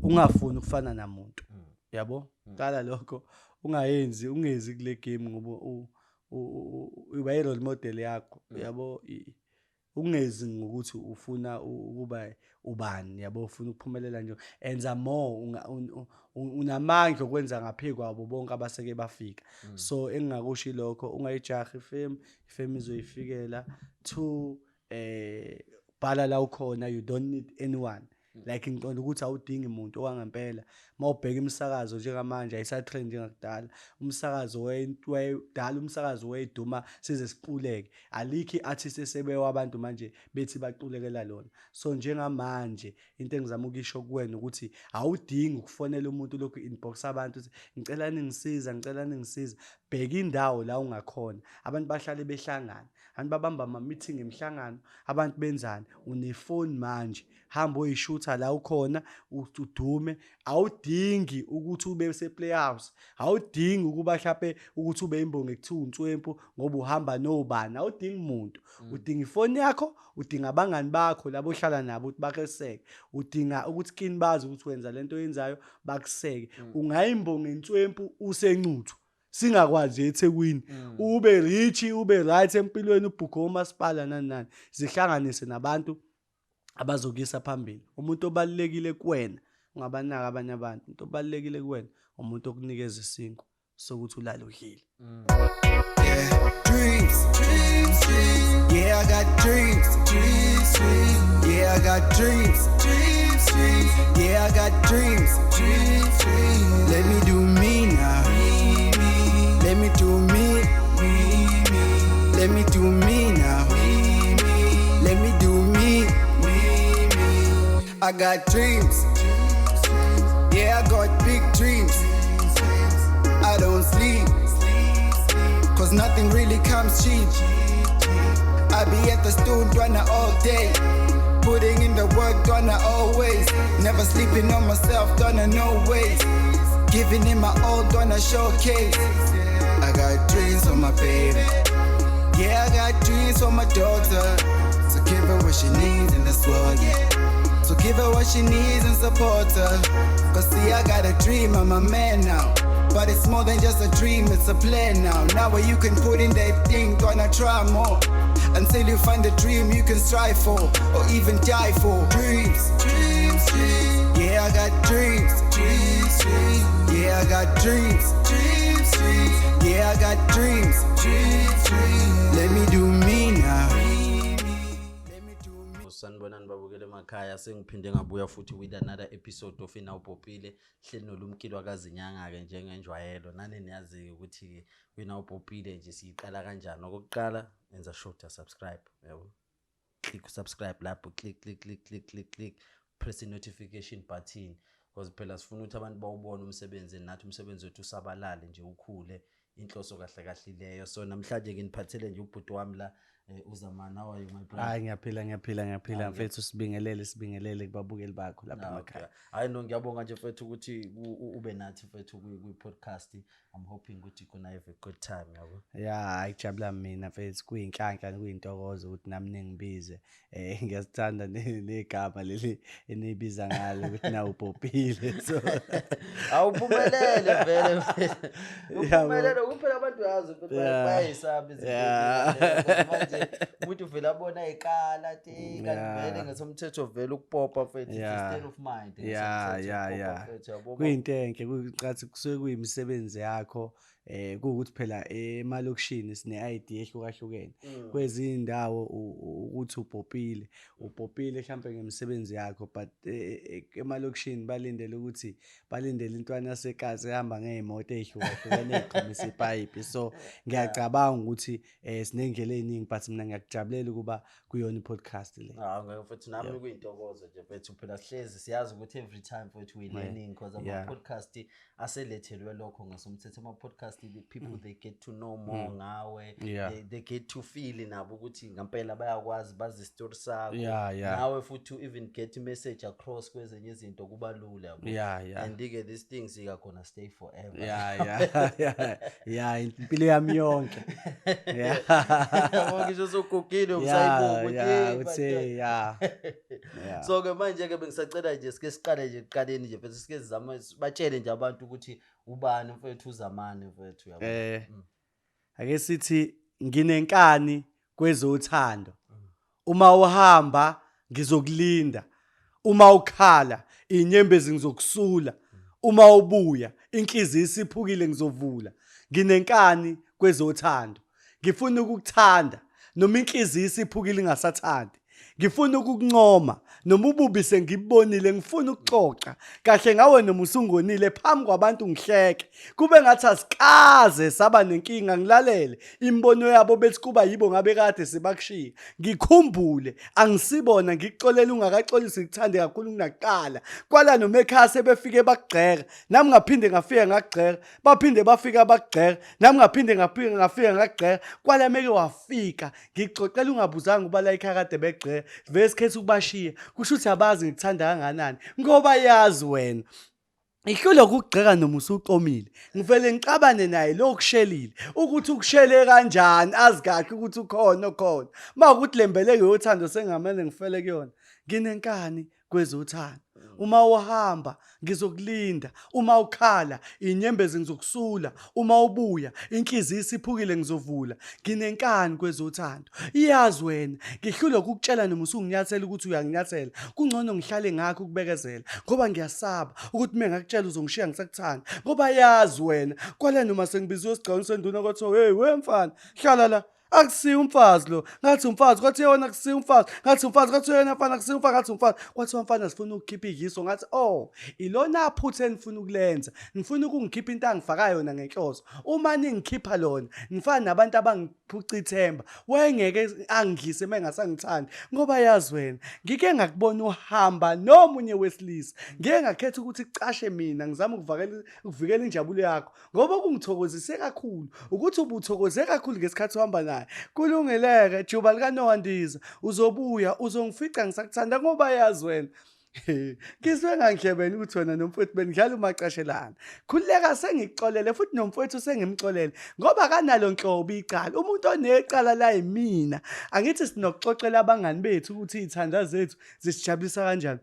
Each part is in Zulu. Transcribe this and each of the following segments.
Ungafuni ukufana namuntu, yabo. Qala lokho, ungayenzi, ungezi kule game ngoba uba i-role model yakho, yabo. Ungezi ngokuthi ufuna ukuba ubani, yabo, ufuna ukuphumelela nje. Enza more, unamandla okwenza ngaphezu kwabo bonke abaseke bafika. So engingakusho lokho, ungayijahi ifame, ifame izoyifikela. Two, bhala la ukhona, you don't need anyone. Like, ngiqonda ukuthi awudingi umuntu owangempela. Mawubheka imisakazo njengamanje, ayisatrend njengakudala. Umsakazo wayedala, umsakazo wayeduma size siquleke. Alikho i-artist esebewa abantu manje bethi baqulekela lona. So njengamanje into engizama ukuyisho kuwena ukuthi awudingi ukufonela umuntu, lokhu inbox abantu uthi, "Ngicela ningisiza, ngicela ningisiza." Bheka indawo la ungakhona. Abantu bahlale behlangana, abantu babamba ama-meeting, emihlangano, abantu benzani. Unefoni manje, hamba oyishutha la ukhona, udume. Awudingi ukuthi ube se-Playhouse, awudingi ukuba hlampe ukuthi ube imbongi ekuthiwa unswempu ngoba uhamba nobani. Awudingi muntu, udinga ifoni yakho, udinga abangani bakho labo ohlala nabo ukuthi bakuseke, udinga ukuthi kini bazi ukuthi wenza lento oyenzayo, bakuseke. Ungayimbongi entswempu useNcuthu, singakwazi eThekwini, ube rich, ube right empilweni, ubhukhe omasipala, nani nani. Zihlanganise nabantu abazokuyisa phambili. Umuntu obalulekile kuwena, ungabanaka abanye abantu, umuntu obalulekile kuwena umuntu okunikeza isinkwa sokuthi ulale udlile. Yeah, dreams, dreams, dreams. Yeah, I got dreams, dreams, dreams. Yeah, I got dreams, dreams, dreams. Yeah, I got dreams, dreams, dreams. Let me do me now. Let me do me. Let me do me now. Let me do me. I got dreams. Yeah, I got big dreams. I don't sleep, 'cause nothing really comes cheap. I be at the studio ntwana all day. Putting in the work ntwana always. Never sleeping on myself ntwana, no ways. Giving in my all ntwana showcase. I got dreams for my baby. Yeah, I got dreams for my daughter. So give her what she needs in this world, yeah. So give her what she needs and support her. 'Cause see, I got a dream, I'm a man now. But it's more than just a dream, it's a plan now. Now where you can put in that thing, gonna try more. Until you find the dream you can strive for, or even die for. Dreams, dreams, dreams. Yeah, I got dreams, dreams, dreams. Yeah, I got dreams, dreams, dreams. Yeah, I got dreams, dreams, dreams. Let me do me now. Let me do me. Sanibonani babukele emakhaya, sengiphinde ngabuya futhi with another episode of Inawubhopile. Hleli nolumkilo akazinyanga-ke njengenjwayelo. Nani niyazi-ke ukuthi-ke kwinawubhopile nje siyiqala kanjani. Okokuqala, enza sure to subscribe, yabo, click subscribe lapho, click, click, click, click, click, click, press i-notification button, because phela sifuna ukuthi abantu bawubone umsebenzi, nathi umsebenzi wethu usabalale nje, ukhule. Inhloso kahle kahle leyo. So namhlanje nginiphathele nje ubhuti wami la, uZamani. How are you, my brother? Hayi, ngiyaphila, ngiyaphila, ngiyaphila mfethu. Sibingelele, sibingelele kubabukeli bakho lapha Ah, emakhaya. Okay. Hayi no, ngiyabonga nje mfethu ukuthi ube nathi mfethu kwi-podcast. I'm hoping ukuthi gonna have a good time, yabo. Ya, hayi, kujabula mina mfethu, kuyinhlanhla, kuyintokozo ukuthi nami ningibize. Ngiyasithanda negama leli enibiza ngalo ukuthi na ubhopile, so Awuphumelele vele mfethu. Yabo. Uphumelele kuphela, abantu yazi mfethu bayayisaba izinto ezinjalo. Manje umuntu vele abona ikala athi, "Hey, kanti vele ngesomthetho vele ukupopa mfethu, it's a state of mind ngesomthetho ukupopa mfethu, yabo." Kuyinto enhle, kuyinkathi kusuke kuyimisebenzi yakho, kuwukuthi phela emalokishini sine-ID ehlukahlukene. Kwezinye indawo ukuthi ubhopile, ubhopile mhlampe ngemisebenzi yakho, but emalokishini balindele ukuthi balindele intwana yasekasi ehamba ngey'moto ey'hlukahlukene ey'qhumisa ipayipi. So ngiyacabanga ukuthi siney'ndlela ey'ningi, but mina ngiyakujabulela ukuba kuyona i-podcast le. Ah, ngeke mfethu, nami kuyintokozo nje mfethu. Phela sihlezi siyazi ukuthi every time mfethu we learning, because ama-podcast aselethelwe lokho ngesomthetho. Ama-podcast, the people, they get to know more ngawe. They get to feel nabo ukuthi ngempela bayakwazi, bazi isitori sakho. Nawe futhi to even get message across kwezinye izinto kuba lula, yabo. And-ke these things are gonna stay forever. Yeah, impilo yami yonke, yeah. Yabo, ngisho. Ngisho sogugile usayibuka ukuthi ya hey, uthi madoda. ya yeah. So ke manje ke bengisacela nje sike siqale nje ekuqaleni nje mfethu, sike sizame batshele nje abantu ukuthi ubani mfethu uZamani mfethu, yabo. Ake sithi nginenkani kwezothando. Uma uhamba ngizokulinda, uma ukhala inyembezi ngizokusula, uma ubuya inhliziyo isiphukile ngizovula. Nginenkani kwezothando, ngifuna ukukuthanda noma inhliziyo isiphukile ingasathandi, ngifuna ukukuncoma noma ububi sengibonile, ngifuna ukuxoxa kahle ngawe noma usungonile, phambi kwabantu ngihleke kube ngathi asikaze saba nenkinga, ngilalele imibono yabo bethi kuba yibo ngabe kade sebakushiya, ngikhumbule angisibona, ngikuxolela ungakaxolisi, ngikuthande kakhulu kunakuqala, kwala noma ekhaya sebefike bakugxeka, nami ngaphinde ngafika ngakugxeka, baphinde bafika bakugxeka, nami ngaphinde ngafika ngakugxeka, kwala meke wafika ngikuxoxela ungabuzanga uba la ekhaya kade begxeka, vele sikhetha ukubashiya, kusho ukuthi abazi ngikuthanda kanganani, ngoba yazi wena ihlulwa ukugxeka noma usuqomile, ngivele ngixabane naye lo kushelile ukuthi ukushele kanjani, azi kahle ukuthi ukhona okhona, uma ukuthi le mbeleko yothando sengamele ngifele kuyona. Nginenkani kwezothando, uma uhamba ngizokulinda, uma ukhala inyembezi ngizokusula, uma ubuya inhliziyo isiphukile ngizovula. Nginenkani kwezothando, iyazi wena ngihlulwa ukukutshela noma usunginyathela ukuthi uyanginyathela, kungcono ngihlale ngakho ukubekezela ngoba ngiyasaba ukuthi uma ngakutshela uzongishiya ngisakuthanda, ngoba yazi wena kwala noma sengibiziwe esigcawini senduna kwathiwa hey we mfana hlala la, akusiyo umfazi lo, ngathi umfazi, kwathiwa yona akusiyo umfazi, ngathi umfazi, kwathiwa yona mfana akusiyo umfazi, ngathi umfazi, kwathiwa mfana sifuna ukukhipha idliso, ngathi oh ilona phutha enifuna ukulenza, nifuna ukungikhipha into angifaka yona ngenhloso, uma ningikhipha lona nifana nabantu abangiphuca ithemba, wayengeke angidlise uma engasangithandi, ngoba yazi wena ngike ngakubona uhamba nomunye wesilisa, ngike ngakhetha ukuthi kucashe mina ngizame ukuvikela injabulo yakho, ngoba okungithokozise kakhulu ukuthi ubuthokoze kakhulu ngesikhathi uhamba naye. Kulungileke juba likaNoah Ndiza, uzobuya uzongifica ngisakuthanda, ngoba yazi wena ngizwe ngangidlebeni ukuthi wena nomfowethu benidlala umacashelana. Khululeka sengikuxolele futhi nomfowethu sengimxolele ngoba kanalo nhlobo icala. Umuntu onecala la yimina. Angithi sinokuxoxela abangani bethu ukuthi iy'thanda zethu zisijabulisa kanjani.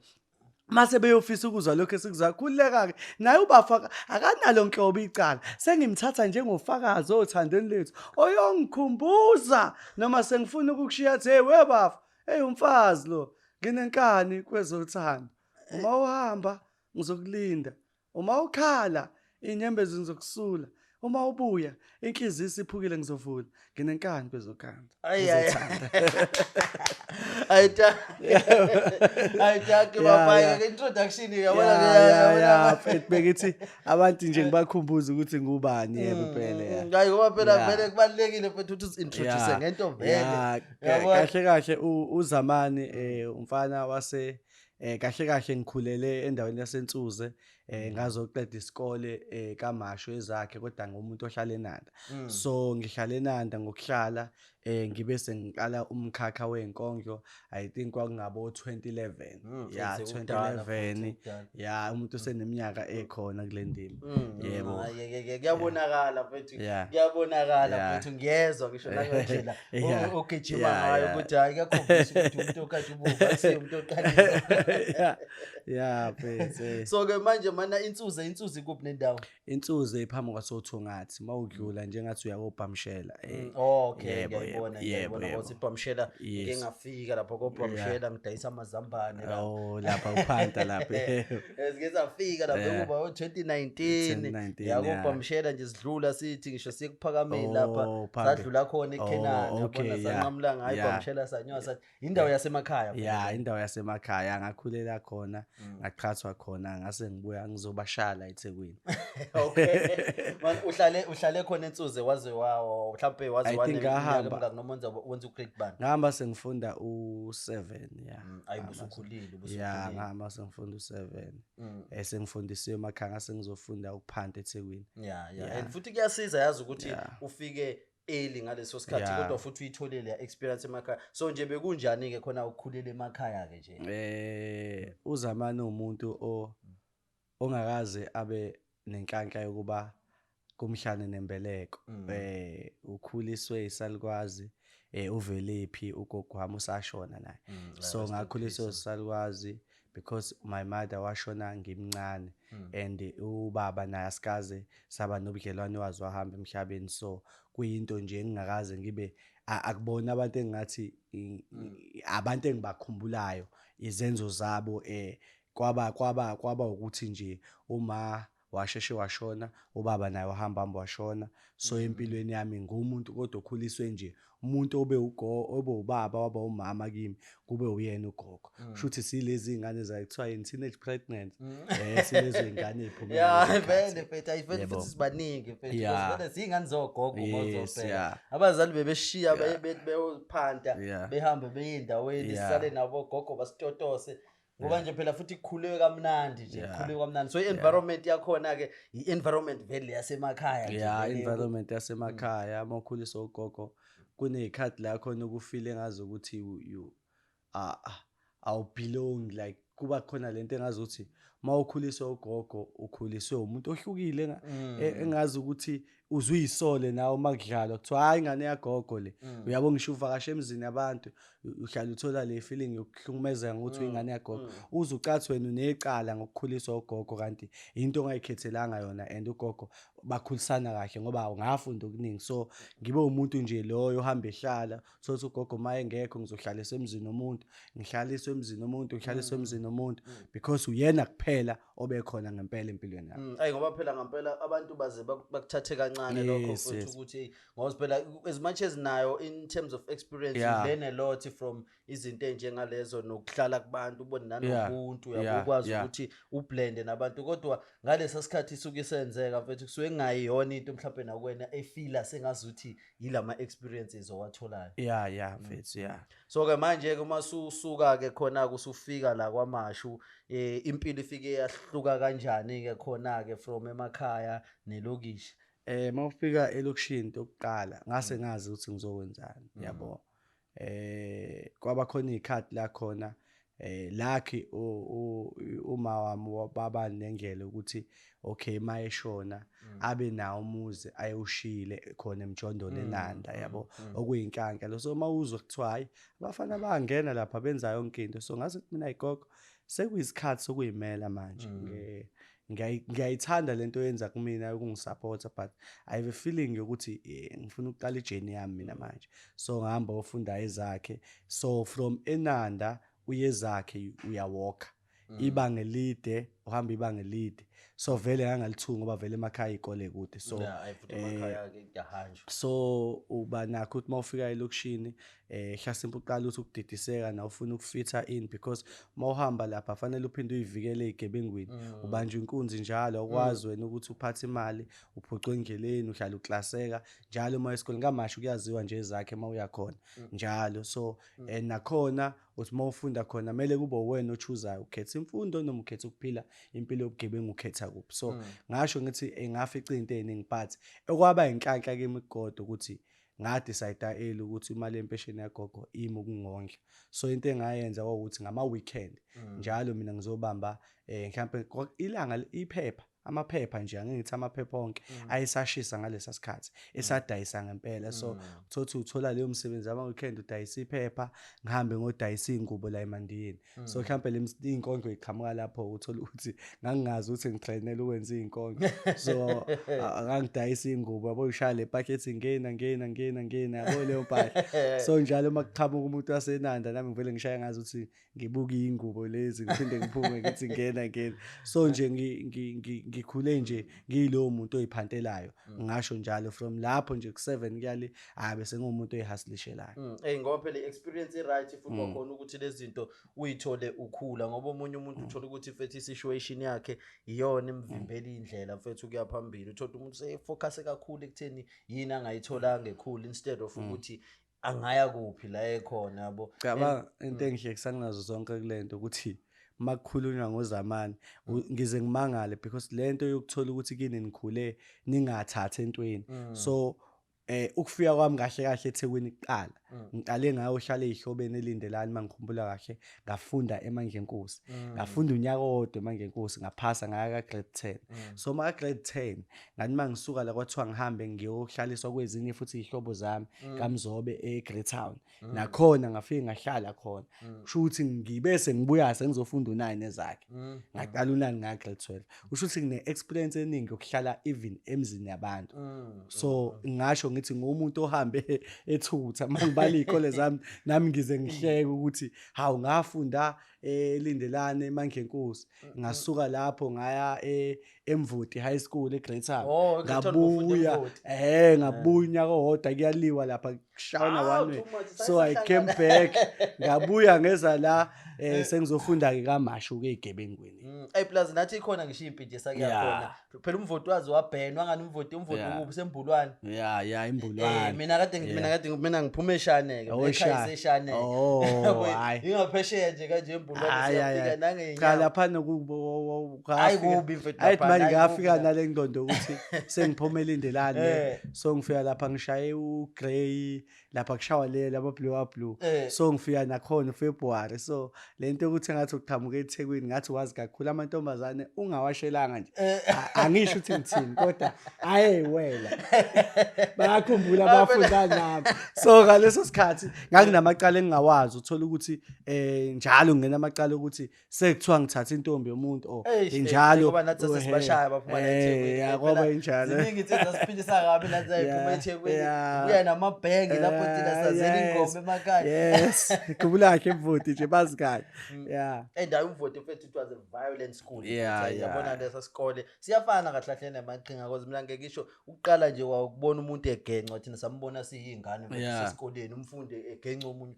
Mase beyofisa ukuzwa lokho esikuzwa, khululeka-ke naye ubafa akanalo nhlobo icala, sengimthatha njengofakazi othandweni lethu oyongikhumbuza noma sengifuna ukukushiya athi hey we bafa, hey umfazi lo, nginenkani kwezothando, uma uhamba ngizokulinda, uma ukhala inyembezi ngizokusula, uma ubuya inhliziyo isiphukile ngizovula, nginenkani kwezothando. Ayi ayi. Ayita. Ayita ke bafaka ke introduction yabona ke ya mfethu, bekithi abantu nje ngibakhumbuza ukuthi ngubani, yebo phela ya. Hayi ngoba phela vele kubalulekile mfethu ukuthi uzi-introduce ngento vele. Kahle kahle uZamani umfana wase kahle kahle ngikhulele endaweni yaseNsuze, ngazoqeda isikole kaMashu ezakhe, kodwa ngumuntu ohlala eNanda. So ngihlala eNanda ngokuhlala, ngibe sengiqala umkhakha wenkondlo, I think kwakungabo 2011. Ya, 2011. Ya, umuntu useneminyaka ekhona kule ndima. Yebo. Kuyabonakala mfethu. Kuyabonakala mfethu, ngiyezwa ngisho nangendlela ogijima ngayo ukuthi hayi kuyakhombisa ukuthi umuntu okade ubuka akusiye umuntu oqalile. Ya mfethu. So ke manje mana insuze ikuphi nendawo? Insuze iphambi kwasoThongathi, mawudlula njengathi uyakobhamshela. Okay, ngiyayibona, ngiyayibona ukuthi ibhamshela, ngike ngafika lapho kobhamshela ngidayisa amazambane lapho. Oh, lapha uphanta lapha. Sike safika lapho kuba ngo-2019, yakobhamshela nje sidlula sithi ngisho siye kuphakameni lapha, sadlula khona eKhenani, yabona sanqamula ngayo ibhamshela sanywa sathi indawo yasemakhaya. Ya, indawo yasemakhaya, ngakhulela khona, ngaqhathwa khona, ngase ngibuya ngizobashala eThekwini. Okay. Man uhlale khona eNsuze waze wawo mhlambe waze waneminyaka noma wenza ugrade bani? Ngihamba sengifunda u7, ya. Ayi ubusukhulile, ubusukhulile. Ya, ngihamba sengifunda u7. Sengifundisiwe emakhaya ngase ngizofunda ukuphanta eThekwini. Ya, ya. And futhi kuyasiza yazi ukuthi ufike early ngaleso sikhathi kodwa futhi uyitholile experience emakhaya. So nje bekunjani ke khona ukukhulela emakhaya ke nje? uZamani umuntu ongakaze abe nenhlanhla yokuba kumhlane nembeleko. Ukhuliswe isalukwazi uvelephi ugogo wami, usashona naye. So Rest in ngakhuliswa peace. salukazi because my mother washona ngimncane and ubaba naye asikaze saba nobudlelwane, wazi wahamba emhlabeni. So kuyinto nje engingakaze ngibe akubona abantu engingathi abantu engibakhumbulayo izenzo zabo. Kwaba ukuthi nje uma washeshe washona ubaba, naye wahamba hamba washona. So empilweni yami ngumuntu kodwa okhuliswe nje umuntu obe ugo obe ubaba waba umama kimi, kube uyena ugogo. Kusho ukuthi silezi ingane zayo kuthiwa yini, teenage pregnant, silezi ingane ey'phume ngalezo Vele khathi. mfethu, ayi vele. Futhi sibaningi mfethu, because vele ziy'ngane zogogo uma uzobheka. Abazali bebeshiya beyophanta, behambe beye ey'ndaweni, sisale nabo gogo basitotose. Ngoba nje phela futhi kukhulwe kamnandi nje, kukhulwe kamnandi. So i-environment yakhona-ke, i-environment vele yasemakhaya nje vele. Environment yasemakhaya, uma ukhuliswa ugogo, kuney'khathi la khona ukufile ngazi ukuthi you awubelong, like kuba khona lento engazi ukuthi uma ukhuliswa ugogo ukhuliswe umuntu ohlukile, engazi ukuthi uzuyisole nawe uma kudlalwa kuthiwa, "Hayi, ingane yagogo le." Uyabo, ngisho uvakashe emzini yabantu, uhlala uthola le feeling yokuhlukumezeka ngokuthi uyingane yagogo, uze ucathi wena unecala ngokukhuliswa ugogo, kanti into ongayikhethelanga yona. And ugogo bakhulisana kahle ngoba ngafunda okuningi. So ngibe umuntu nje loyo ohamba ehlala, thothi ugogo uma engekho ngizohlaliswa emzini womuntu, ngihlaliswe emzini womuntu, ngihlaliswe emzini womuntu, because uyena kuphela obekhona ngempela empilweni yami. Ayi, ngoba phela ngampela abantu baze bakuthathe kancane lokho futhi ukuthi hey, ngoba phela as much as nayo in terms of experience, you learn a lot from izinto ey'njengalezo nokuhlala kubantu, ubone nanobuntu, uyabo, ukwazi ukuthi ublende nabantu. Kodwa ngalesa sikhathi isuke isenzeka mfethu, kusuke kungayiyona into mhlawumbe nakuwena efila sengazuthi yilama experiences owatholayo. Yeah, mfethu, yeah. So-ke manje-ke uma susuka-ke khona-ke, usufika la KwaMashu, impilo ifike yahluka kanjani-ke khona-ke from emakhaya nelokishi? Mawufika elokishini, into yokuqala ngase ngazi ukuthi ngizokwenzani, yabo. Kwaba khona iy'khathi la khona lakhi uma wami baba nendlela ukuthi okay, mayeshona abe nawo umuzi ayewushiyile khona emjondolo eNanda, yabo, okuyinhlanhla lo. So mawuzwa kuthiwa, "Hayi, abafana bayangena lapha, benza yonke into," so ngase mina, "Ayigogo, sekuyisikhathi sokuyimela manje." Ngiyayithanda lento oyenza kumina yokungisupporta, but I have a feeling yokuthi ngifuna ukuqala ijourney yami mina manje. So ngihamba ofunda ezakhe. So from eNanda uye ezakhe uyawalka ibanga elide, uhamba ibanga elide. So vele ngangalithuka ngoba vele emakhaya iy'kole kude, so Yeah, ayi, futhi emakhaya-ke kuyahanjwa. So uba nakho ukuthi mawufika elokishini, hlasimpe uqala ukuthi ukudidiseka na ufuna ukufitha in, because mawuhamba lapha fanele uphinde uyivikele ey'gebengwini, ubanjwa inkunzi njalo, awukwazi wena ukuthi uphathe imali, uphucwe endleleni, uhlala uklaseka njalo uma esikoleni. KaMashu kuyaziwa nje ezakhe uma uya khona njalo. So nakhona uthi uma ufunda khona kumele kube uwena ochuzayo, ukhetha imfundo noma ukhetha ukuphila impilo yobugebengu, ukhetha kuphi. So ngasho ngithi ngafica iy'nto ey'ningi, but okwaba inhlanhla kimi kodwa ukuthi ngadecide early ukuthi imali yempesheni yagogo imi ukungondla. So into engayenza kwawukuthi ngama-weekend njalo mina ngizobamba mhlampe ilanga iphepha, amaphepha nje, angeke ngithi amaphepha onke ayesashisa ngalesa sikhathi, esadayisa ngempela. So uthothi uthola leyo msebenzi ama-weekend, udayisa iphepha, ngihambe ngodayisa iy'ngubo la eMandiyeni. So mhlampe le iy'nkondlo y'qhamuka lapho, uthola ukuthi ngangingazi ukuthi ngitrainele ukwenza iy'nkondlo. So ngangidayisa iy'ngubo, yabo, uyishaya le pakethi, ngena ngena ngena ngena, yabo, leyo mpahla. So njalo uma kuqhamuka umuntu waseNanda, nami ngivele ngishaye ngazi ukuthi ngibuke iy'ngubo lezi, ngiphinde ngiphume ngithi ngena ngena. So nje ngikhule nje ngiyilowo muntu oy'phantelayo, ngingasho njalo, from lapho nje ku-7 kuyale, hhayi, bese ngiwumuntu oy'hustlishelayo. Eyi, ngoba phela i-experience i-right futhi wakhona ukuthi lezi zinto uyithole ukhula, ngoba omunye umuntu uthola ukuthi mfethu i-situation yakhe iyona imvimbela indlela mfethu ukuya phambili. Uthola umuntu sefocus kakhulu ekutheni yini angayitholanga ekhulu instead of ukuthi angaya kuphi la ekhona, yabo. Cabanga into engihlekisa kunazo zonke kule nto ukuthi makukhulunywa ngozamani, ngize ngimangale because lento yokuthola ukuthi kini nikhule ningathathi entweni. So ukufika kwami kahle kahle eThekwini kuqala, Ngiqale ngayohlala ey'hlobeni eLindelani, uma ngikhumbula kahle. Ngafunda eMandlenkosi, ngafunda unyaka owodwa eMandlenkosi, ngaphasa, ngaya ka-grade 10. So ma ka-grade 10 ngathi uma ngisuka la, kwathiwa ngihambe ngiyohlaliswa kwezinye futhi iy'hlobo zami kaMzobe e-Greytown. Nakhona ngafike ngahlala khona. Kusho ukuthi ngibe sengibuya sengizofunda u-9 ezakhe. Ngaqala u-9, ngaya grade 12. Kusho ukuthi ngine-experience eningi yokuhlala even emzini yabantu. So ngingasho ngithi ngumuntu ohambe ethutha. Uma ngibala iy'kole zami nami ngize ngihleke ukuthi hawu, ngafunda eLindelane eMandlenkosi, ngasuka lapho ngaya eMvoti High School eGreytown. Oh, eGreytown, ubufunda Ngabuya eMvoti. Ngabuya unyaka owodwa, kuyaliwa lapha, kushayana Ah, one way. too much, So I came back, ngabuya ngeza la, sengizofunda ke kaMashu ke egebengweni. Hey, plus nathi ikhona ngisho impi nje sake yakhona. Phela uMvoti wazi wabhenwa ngani uMvoti ukuphi, sembulwane? Ya, iMbulwane. Mina kade mina ngiphume eShane ke. Oh, Ekhaya eShane. iseShane. Oh, hhayi. Ingaphesheya nje kanje eMbulwane, Hhayi, hhayi, siyafika hhayi. Cha, nangeenyawo. lapha nokubo. Hayi, kubi mfethu Ayithi laphana, manje hayi, ngafika kubi. nale ngqondo ukuthi sengiphuma eLindelane. So ngifika lapha ngishaye ugrey lapha, kushawa le lama blue wa blue. So ngifika nakhona uFebruary, so lento yokuthi ngathi uqhamuka eThekwini, ngathi wazi kakhulu amantombazane ungawashelanga nje. Angisho ukuthi ngithini, kodwa aye wela bayakhumbula abafunda nami. So ngaleso sikhathi nganginamacala engingawazi, uthola ukuthi njalo ngingena amacala ukuthi sekuthiwa ngithatha intombi yomuntu or Eish, njalo. Ngoba nathi sasibashaya baphuma la eThekwini. Ya, Phela kwaba injalo. ziningi insizwa zasiphilisa kabi nathi zayiphuma eThekwini. Buya namabhengi lapho thina sazela ingoma emakhaya. Yes, khumbula kahle eMvoti nje, bazi kahle, yeah. And hayi, uMvoti mfethu, it was a violent school. Mfethu, yabona lesa sikole siyafana kahle kahle namaqhinga, cause mina ngeke ngisho ukuqala nje wawukubona umuntu egencwa, thina sambona siyingane mfethu, sesikoleni umfundi egenca omunye.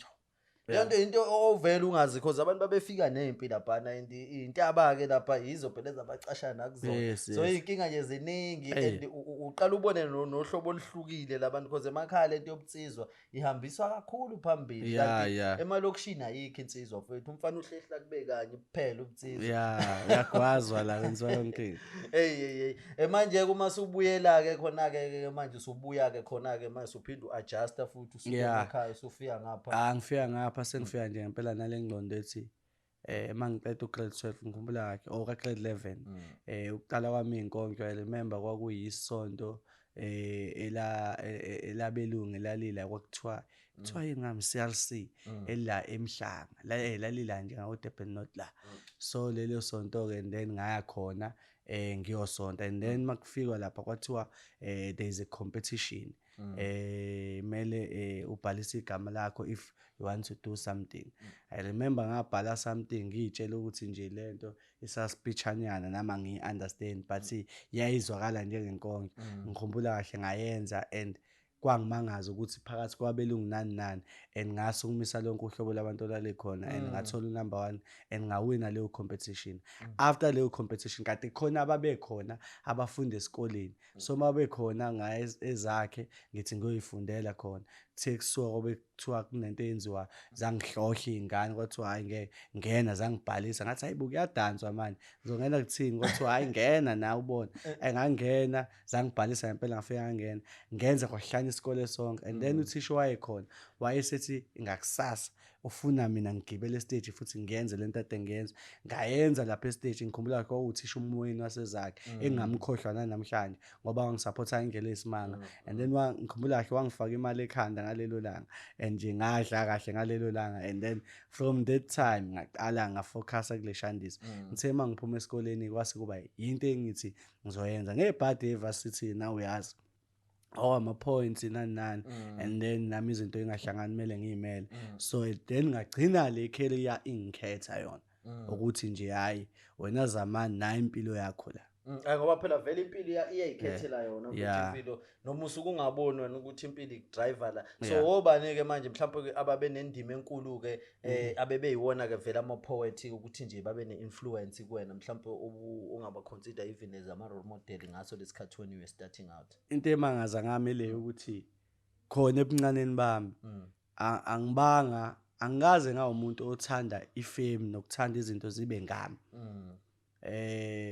Leyo nto into ovela ungazi, cause abantu babefika nempi laphana, and iy'ntaba-ke lapha yizo phela ezabacashana nakuzona. So iy'nkinga nje ziningi. And uqala ubone nohlobo oluhlukile labantu, cause emakhaya lento yobunsizwa ihambiswa kakhulu phambili, kanti emalokishini ayikho insizwa mfethu, umfana uhlehla kube kanye kuphela ubunsizwa. Ya, uyagwazwa la, kwenziwa yonke into. Hey, hey, hey. Manje uma subuyela ke khona ke manje, usubuya ke khona ke manje, usuphinde uadjusta futhi usuka emakhaya usufika ngapha. Ah, ngifika ngapha sengifika nje ngempela nale ngqondo ethi mangiqeda ugrade 12, ngikhumbula kahle, or ka grade 11, ukuqala kwami inkonzo, I remember kwakuyisonto ela elabelungu elalila, kwakuthiwa kuthiwa yini ngami, CRC, ela eMhlanga la, lalila nje ngawo Durban North la. So lelo sonto ke, and then ngaya khona ngiyosonta, and then makufikwa lapha kwathiwa there is a competition, mele ubhalise igama lakho if you want to do something. I remember ngabhala something, ngiyitshela ukuthi nje lento isaspeechanyana nami angiyi-understand, but yayizwakala njengenkondlo. Ngikhumbula kahle ngayenza, and kwangimangaza ukuthi phakathi kwabelungu nani nani, and ngasukumisa lonke uhlobo labantu olalikhona, and ngathola unumber one and ngawina leyo competition. After leyo competition, kade khona ababekhona abafunda esikoleni, so uma bekhona ngaya ezakhe ngithi ngiyoyifundela khona. Kuthe kusuka kwabe kuthiwa kunento eyenziwa, zangihlohla iy'ngane, kwathiwa hhayi ngeke ngena, zangibhalisa. Ngathi hayi bo, kuyadanswa manje, ngizongena kuthini? Kwathiwa hhayi, ngena nawe ubone. Ngangena, zangibhalisa ngempela, ngafika ngangena, ngenza kwahlanya isikole sonke. And then uthisha wayekhona wayesethi ngakusasa ufuna mina ngigibele estage futhi ngiyenze lento ade ngiyenza. Ngayenza lapha estage. Ngikhumbula kwakuthisha uMoyeni wasezakhe, engingamkhohlwa nanamhlanje ngoba wangisaphotha ngendlela eyisimanga. And then ngikhumbula kahle wangifaka imali ekhanda ngalelo langa, and nje ngadla kahle ngalelo langa. And then from that time ngaqala ngafocusa kule shandisi. Ngithe uma ngiphuma esikoleni kwase kuba yinto engithi ngizoyenza ngebhadi e-varsity, nawe uyazi, oh, ama-points nani nani, and then nami izinto engahlangani kumele ngiyimele. So then ngagcina le career ingikhetha yona, ukuthi nje hhayi wena zamani nayo impilo yakho la. Ngoba phela vele impilo iyayikhethela yona ukuthi impilo noma usuke ungaboni wena ukuthi impilo ikudriver la. So obani-ke manje mhlawumbe ababe nendima enkulu-ke, abebeyiwona-ke vele ama-poet, ukuthi nje babe ne-influence kuwena, mhlawumbe ungaba-consider even as ama-role model ngaso lesikhathi when you were starting out? Into emangaza ngami le ukuthi khona ebuncaneni bami angibanga, angikaze ngawumuntu othanda ifame nokuthanda izinto zibe ngami.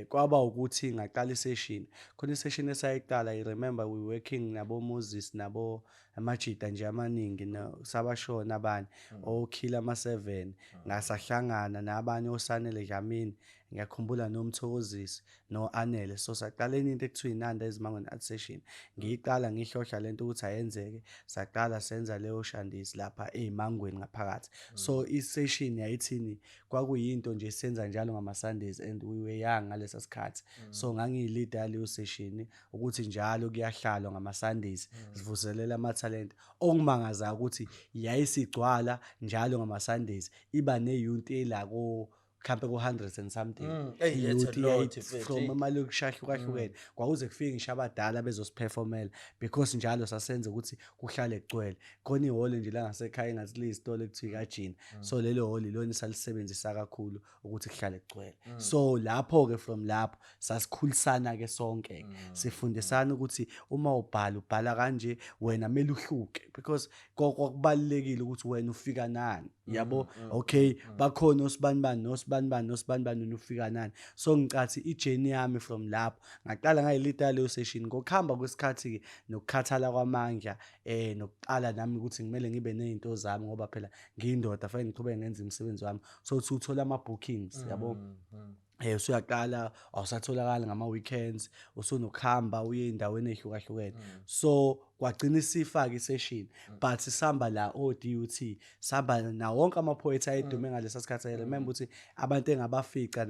Kwaba ukuthi ngaqala isession, khona isession esayiqala. I remember we working nabo Moses, nabo amajita nje amaningi, sabashona abanye, okhila ama-7, ngasahlangana nabanye, oSanele Dlamini, ngiyakhumbula, noMthokozisi no-Anele. So saqala enye into ekuthiwa iNanda Ezimangweni Art Session. Ngiyiqala ngihlohla lento ukuthi ayenzeke. Saqala senza leyo shandisi lapha ey'mangweni ngaphakathi. So i-session yayithini, kwakuyinto nje senza njalo ngama-Sundays, and we were young ngalesa sikhathi. So ngangiyi-leader yaleyo session, ukuthi njalo kuyahlalwa ngama-Sundays, sivuselela amathalente. Okumangazayo ukuthi yayisigcwala njalo ngama-Sundays, iba ne-youth ela ko mhlampe ku-hundreds and something. Hey, that's a I-youth lot, mfethu. From amalokishi ahlukahlukene. Kwakuze kufike ngisho abadala bezosiperformela, because njalo sasenza ukuthi kuhlale kugcwele. Khona ihholo nje la ngasekhaya engathi liyisitolo ekuthiwa ikajini. So lelo hholo ilona esalisebenzisa kakhulu ukuthi kuhlale kugcwele. So lapho-ke, from lapho sasikhulisana-ke sonke, sifundisana ukuthi uma ubhala, ubhala kanje wena, kumele uhluke, because kwakubalulekile ukuthi wena ufika nani, yabo. Okay, bakhona osibanibani nosibanibani nosibanibani, wena ufika nani. So ngicathi i-journey yami from lapho, ngaqala ngayi-leada leyo session. Ngokuhamba kwesikhathi-ke nokukhathala kwamandla, nokuqala nami ukuthi kumele ngibe ney'nto zami, ngoba phela ngiyindoda, fanele ngiqhubeke ngenze imisebenzi wami. So uthi uthola ama-bookings, yabo, usuyaqala awusatholakali ngama-weekends, usunokuhamba uye ey'ndaweni ey'hlukahlukene. So kwagcina isifake isession, but sihamba la o-DUT, sihamba nawo wonke ama-poets ayedume ngalesa sikhathi. I remember ukuthi abantu engabafica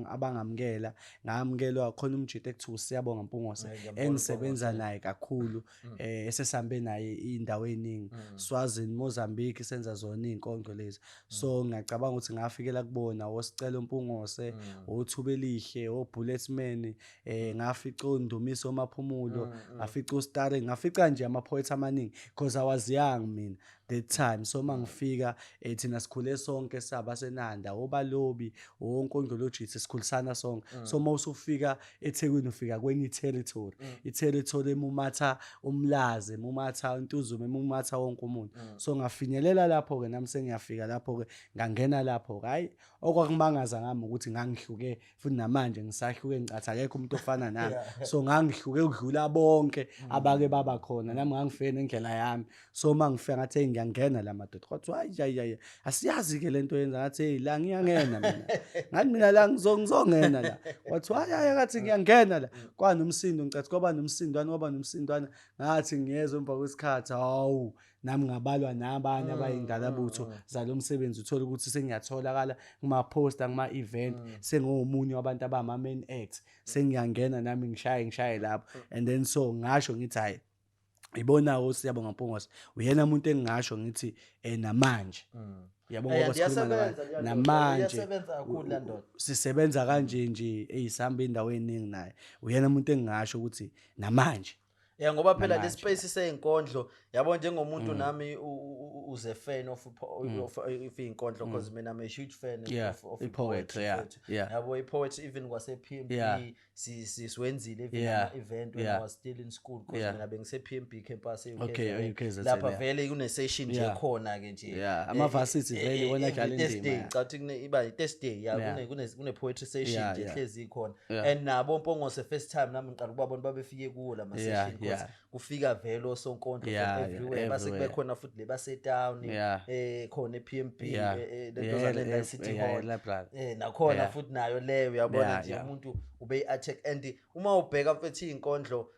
abangamukela, ngamukelwa khona umjita ekuthiwa uSiyabonga Mpungose, Ngiyambona. engisebenza naye kakhulu, esesihambe naye iy'ndawo ey'ningi, Swazini, Mozambique, senza zona iy'nkondlo lezi. So ngiyacabanga ukuthi ngafikela kubona oSicelo Mpungose, oThubelihle, oBulletman, ngafica oNdumiso Maphumulo, ngafica uStarring, ngafica nje ama-poets amaningi, because I was young mina that time. So mangifika, thina sikhule sonke sabasenanda, obalobi, onkondlolojisi, sikhulisana sonke. So uma usufika eThekwini, ufika kwenye i-territory, i-territory emumatha uMlazi, emumatha uNtuzuma, emumatha wonke umuntu. So ngafinyelela lapho-ke nami, sengiyafika lapho-ke, ngangena lapho-ke. Hhayi, okwakumangaza ngami ukuthi ngangihluke, futhi namanje ngisahluke, ngicathi akekho umuntu ofana nami. So ngangihluke ukudlula bonke abake baba khona. Nami ngangifike nendlela yami. So uma ngifika ngathi, "Hey, ngiyangena la madoda." Kwathiwa, "Hayi, hayi, hayi, asiyazi-ke lento yenza." Ngathi, "Hey, la ngiyangena mina." Ngathi, "Mina la ngizongena la." Kwathiwa, "Hayi, hayi." Ngathi, "Ngiyangena la." Kwanomsindo, ngicathi kwaba nomsindwana, kwaba nomsindwana. Ngathi ngiyezwa emva kwesikhathi, hawu, nami ngabalwa nabanye abayingqalabutho zalo msebenzi. Uthole ukuthi sengiyatholakala kuma-poster, kuma-event, sengiwomunye wabantu abama-main act, sengiyangena nami, ngishaye ngishaye lapho. And then so ngasho ngithi, hhayi, ibona-ke uSiyabonga Mpungose, uyena muntu engingasho ngithi namanje, yabo, Eh, ngoba sikhuluma iyasebenza leya ndoda, namanje iyasebenza kakhulu leya ndoda. Sisebenza kanje nje, eyisihamba indawo eningi naye. Uyena umuntu engingasho ukuthi namanje. Ya, ngoba phela le Namanje. space sey'nkondlo, yabo, njengomuntu nami uze fan of iy'nkondlo, because mina I'm a huge fan of i-poetry, i-poetry, mfethu. Yabo, i-poetry, even kwase-PMB, siwenzile even ama-event when I was still in school, because mina bengise-PMB campus e-UKZN. Okay, e-UKZN, Lapha vele kune-session nje khona-ke nje. Yeah, ama-varsity vele iwona adlala every indima, Thursday, ngicabanga ukuthi iba i-Thursday, ya, kune-poetry session nje ehlezi ikhona. And nabo Mpongose, first time nami ngiqala ukubabona babefike kuwo lama session, because kufika vele osonkondlo from everywhere, base kube khona futhi le base-town, khona e-PMB, lento zale la e-City Hall. Library. Nakhona futhi nayo leyo, uyabona nje, umuntu ube-attack. And uma ubheka, mfethu, iy'nkondlo,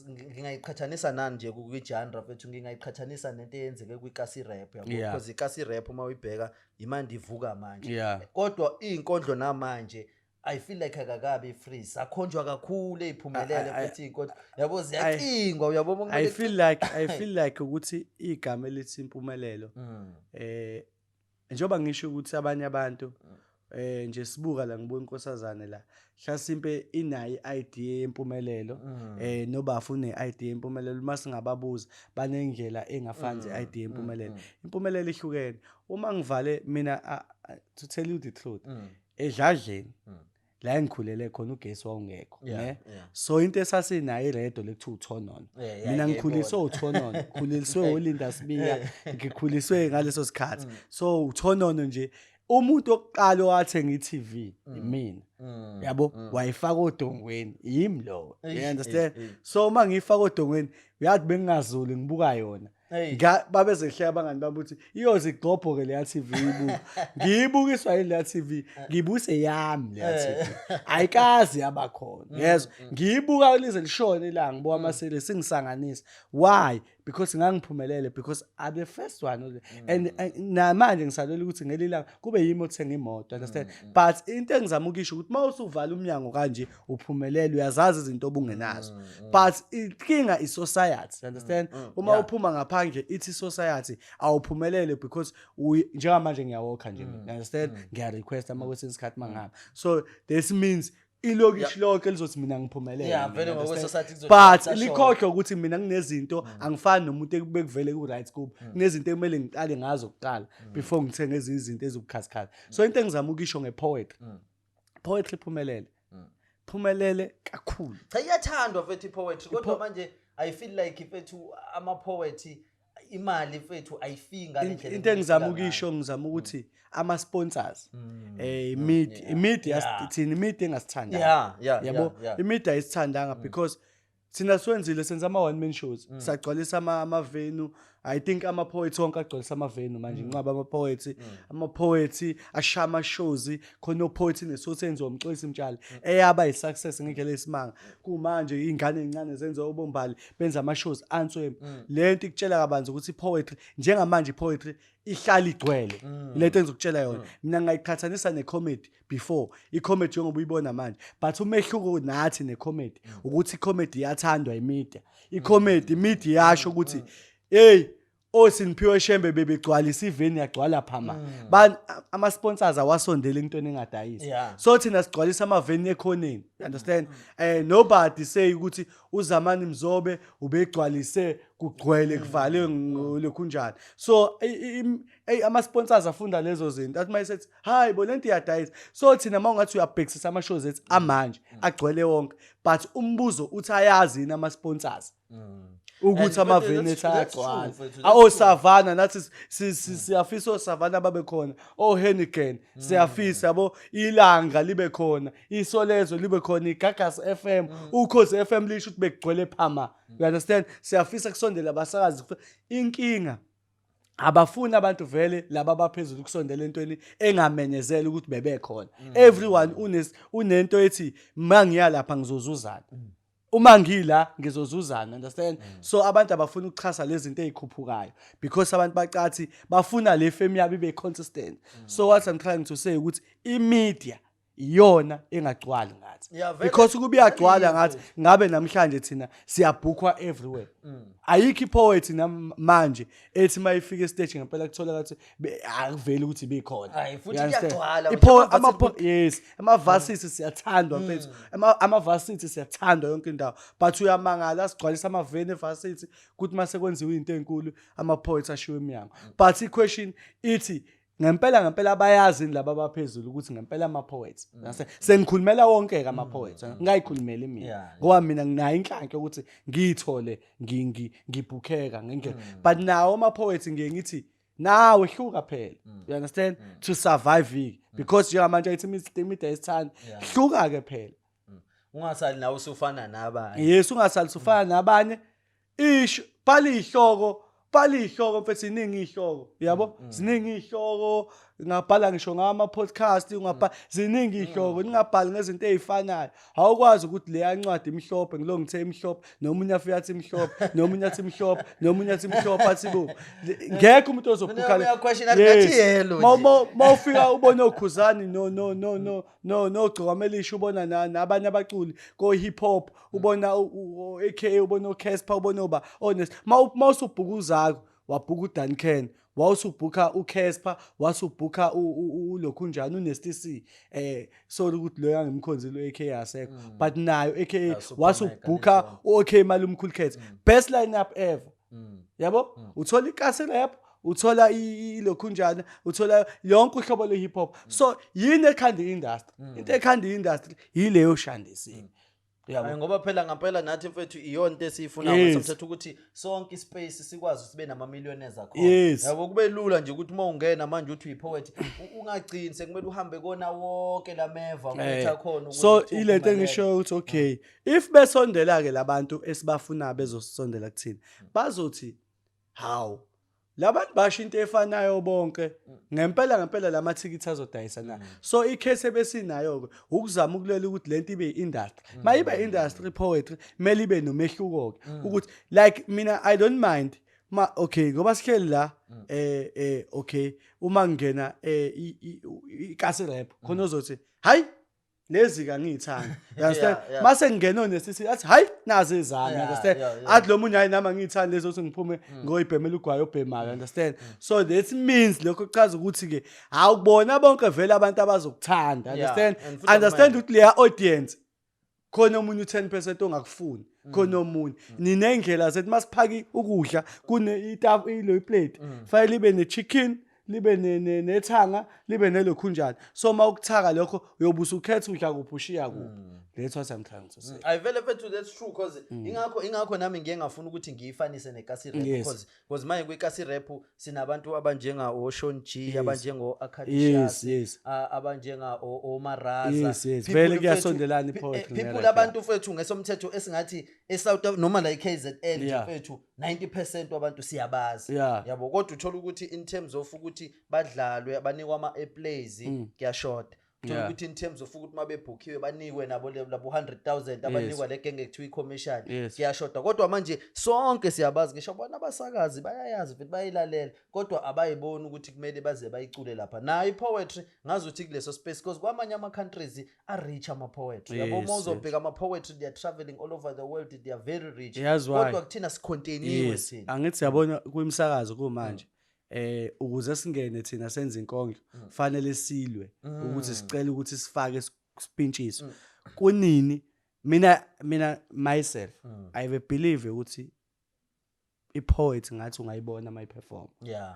ngingayiqhathanisa nani nje kwi-genre, mfethu? Ngingayiqhathanisa nento eyenzeke kwikasi rap, yabo, because ikasi rap uma uyibheka imandi ivuka manje, kodwa iy'nkondlo namanje I feel like akakabi free, sakhonjwa kakhulu ey'phumelele futhi iy'nkondlo, yabo, ziyacingwa, uyabo, uma I kumele. feel like ukuthi igama elithi impumelelo, njengoba ngisho ukuthi abanye abantu, nje sibuka la, ngibuka inkosazane la, hlasimpe inayo i-idea yempumelelo, nobafu une-idea yempumelelo. Uma singababuza, banendlela engafani ze-idea yempumelelo. Impumelelo ihlukene. Uma ngivale mina, to tell you the truth, edladleni la engikhulele khona, ugesi wawungekho, ne. So into esasinayo, iredo lekuthiwa uthonono. Mina ngikhuliswe uthonono, ngikhuliswe uLinda Sibiya, ngikhuliswe ngaleso sikhathi. So uthonono nje. Umuntu wokuqala owathenga i-TV imina, yabo, wayifaka odongweni, yimi lo, you understand? So uma ngiyifaka odongweni, uyazi bengingazuli, ngibuka yona. Babezehleka abangani bami ukuthi iyoze igqobhoke leya TV, ibuka ngiyibukiswa yini leya TV, ngibuse yami leya TV ayikazi yabakhona, yezwa, ngiyibuka lize lishone ilanga, ngibuka ama-series singisanganisa. Why? Because ngangiphumelele, because I'm the first one, and namanje ngisalwela ukuthi ngelinye ilanga kube yimi othenga imoto, understand? But into engizama ukisho ukuthi uma usuvala umnyango kanje, uphumelele, uyazazi izinto obungenazo, but inkinga i-society, understand? Uma uphuma ngaphandle, ithi society awuphumelele because njengamanje ngiyawokha nje mina, understand? Ngiya-request ama kwesinye isikhathi mangihamba, so this means ilokishi lonke lizothi mina ngiphumelele Yeah, mina, vele understand? ngokwe-society kuzothi But kusashoda. likhohlwa ukuthi mina kunezinto, angifani nomuntu ekubekuvele ku-right kubo, kunezinto ekumele ngiqale ngazo kuqala before ngithenge ezinye izinto ezibukhazikhazi. So into engizama ukisho nge-poetry, poetry iphumelele, phumelele kakhulu. Cha, iyathandwa mfethu i-poetry, kodwa manje I feel like mfethu ama-poet imali mfethu ayifiki ngale ndlela Into engizama efika ngayo. ukisho, ngizama ukuthi ama-sponsors, imedia, thina imedia engasithandanga, yabo, imedia ayisithandanga because thina siwenzile, senza ama-one man shows, sagcwalisa ama-venue. I think ama-poets wonke agcwalisa ama-venue manje, inqwaba ama-poets, ama-poets ashaya ama-shows khona, o-poets nesothi enziwa uMxolisi Mtshali, eyaba yi-success ngendlela eyisimanga. Kumanje iy'ngane ey'ncane zenza obombali, benza ama-shows answem. Le nto ikutshela kabanzi ukuthi i-poetry njengamanje, i-poetry ihlala igcwele. Lento engizokutshela yona mina, ngingayiqhathanisa ne-comedy before, i-comedy njengoba uyibona manje, but umehluko nathi ne-comedy ukuthi i-comedy iyathandwa imedia, i-comedy imedia iyasho ukuthi hey, oSiniphiwe Shembe bebegcwalisa i-venue, yagcwala phama. Ama-sponsors awasondeli entweni engadayisi. So thina sigcwalisa ama-venue ekhoneni, understand? Nobody say ukuthi uZamani Mzobe ubegcwalise kugcwele kuvale lokhunjani. So ama-sponsors afunda lezo zinto, athi mayesethi hayi bo, lento iyadayisa. So thina uma ungathi uyabhekisisa ama-shows ethu amanje agcwele wonke, but umbuzo uthi ayazi yini ama-sponsors ukuthi And ama-venue ethu that's true, ayagcwala? mfethu, that's Osavana nathi siyafisa osavana babe khona, oHeineken siyafisa, yabo, ilanga libe khona, isolezwe libe khona, iGagasi FM, Ukhozi FM lisho ukuthi bekugcwele phama, you understand? Siyafisa kusondela abasakazi. Inkinga abafuni abantu vele laba abaphezulu kusondela entweni engamenyezela ukuthi bebekhona. Everyone unento ethi mangiya lapha ngizozuzana, uma ngila ngizozuzana, understand? So abantu abafuna ukuxhasa lezi zinto ey'khuphukayo because abantu bacathi bafuna le fame yabo ibe consistent. So what I'm trying to say ukuthi i-media iyona engagcwali ngathi, Yeah, vele- because ukuba iyagcwala vele ngathi ngabe namhlanje thina siyabhukhwa everywhere. Ayikho i-poet manje ethi uma ifika e-stage ngempela kuthola ngathi akuveli ukuthi ibikhona. Hayi, futhi You understand? kuyagcwala, Yes, ama-varsity siyathandwa mfethu. Ama-varsity siyathandwa yonke indawo, but uyamangala sigcwalisa ama-venue e-varsity, kuthi mase kwenziwa into enkulu ama-poets ashiwe eminyango. But i-question ithi ngempela ngempela bayazi yini laba abaphezulu ukuthi ngempela ama-poets? Sengikhulumela wonke-ke ama-poets, ngingayikhulumeli mina, ngoba mina nginayo inhlanhla yokuthi ngiyithole ngibhukheka ngendlela, but nawo ama-poets ngiye ngithi nawe hluka phela, you understand, to survive, because njengamanje ayithi imedia isithanda, hluka-ke phela. Ungasali nawe usufana nabanye. Yes, ungasali usufana nabanye. Isho, bhala ihloko, bhala ihloko mfethu, ziningi ihloko, yabo, ziningi ihloko, ngabhala ngisho ngama podcast, ungabhala, ziningi ihloko, ningabhali ngezinto ezifanayo. Awukwazi ukuthi leya ncwadi imhlophe, ngilo ngithe imhlophe, nomunye afika athi imhlophe, nomunye athi imhlophe, nomunye athi imhlophe, athi bo ngekho umuntu ozobhukha. Mina uya-question athi ngathi yellow nje. Ma ufika ubone oKhuzani no no no no no no Gcokamelisha, ubona nabanye abaculi ko hip hop, ubona AKA, ubona uCasper, ubona oba honest. Ma usubhuka uzako, wabhuka uDuncan, wawusubhukha uCasper, wasubhukha ulokhunjani, uNasty C, sorry ukuthi lo yangimkhonzile u-AKA asekho, but nayo AKA Super wasubhukha Mega. u-OK Malumkhulu Cats, best lineup ever, yabo. Uthola ikasi rap, uthola ilokhunjana, uthola yonke uhlobo lwe-hip hop. So yini ekhanda i-industry? Into ekhanda i-industry yileyo shandisini. Yabo. Hayi, ngoba phela ngampela nathi mfethu iyona into esiyifunayo somthetho ukuthi sonke ispace sikwazi sibe nama-millionaires akhona. Yabo, kube lula nje ukuthi uma ungena manje uthi uyi-poet, ungagcini sekumele uhambe kona wonke lameva mfethu akhona ukuze So kuthiwa ilento uphumelele. engishoyo ukuthi okay, if besondela ke labantu esibafunayo bezosondela kuthina, bazothi hawu, labantu basho into efanayo bonke ngempela ngempela, lamathikithi azodayisa na? So icase ebesinayo ke ukuzama ukulela ukuthi lento ibe industry. Mayibe industry, poetry kumele ibe nomehluko ke, ukuthi like mina I don't mind ma, okay, ngoba sihleli la, okay, uma ngena ikasi rap khona ozothi hayi, lezi kangiyithandi, you understand? Mase ngingena nesisi athi hayi, nazi ezami, understand? Athi lo munye hayi, nami angiyithandi lezo, ukuthi ngiphume ngoyibhemela ugwayi obhemayo, understand? So that means lokho kuchaza ukuthi ke awubona bonke vele abantu abazokuthanda, understand? And futhi Understand akumele. ukuthi leya audience khona omunye u10% ongakufuni, khona omunye. Ninendlela zethu masiphaki ukudla, kune itafu ilo iplate fanele libe ne-chicken, libe nethanga, libe nelokhunjani. So uma ukuthaka lokho uyobusa ukhetha udla kuphi, ushiya kuphi. That's what I'm trying to say. Ayi vele mfethu, that's true, cause ingakho nami ngiye ngafuna ukuthi ngiyifanise nekasi rap, because manje kwikasi rap sinabantu abanjenga o-Sean G, abanjengo Akadishas, abanjenga oMaraza. Yes. People Vele mfethu, kuyasondelana i-poetry people ne-rap, abantu mfethu ngesomthetho esingathi eSouth noma la eKZN nje mfethu, 90% wabantu siyabazi. Yabo, kodwa uthola ukuthi in terms of ukuthi badlalwe, banikwa ama-airplays, kuyashoda. Uthola ukuthi in terms of ukuthi mabebhukhiwe banikwe nabo labo 100,000 abanikwa le genge kuthiwa i-commission, kuyashoda. Kodwa manje sonke siyabazi, ngisho bona abasakazi bayayazi futhi bayilalela, kodwa abayiboni ukuthi kumele baze bayicule lapha. Nayo i-poetry ngazi ukuthi kuleso space, because kwamanye ama-countries a-rich ama-poetry, yabo. Uma uzobheka ama-poetry, they are traveling all over the world, they are very rich. Yazi why? Kodwa kuthina sicontainiwe thina. Angithi yabona kwimsakazo kumanje, ukuze singene thina senze inkondlo, fanele silwe ukuthi sicele ukuthi sifake sipintshiso kunini. Mina myself, I have a belief ukuthi i-poet ngathi ungayibona mayi-perform.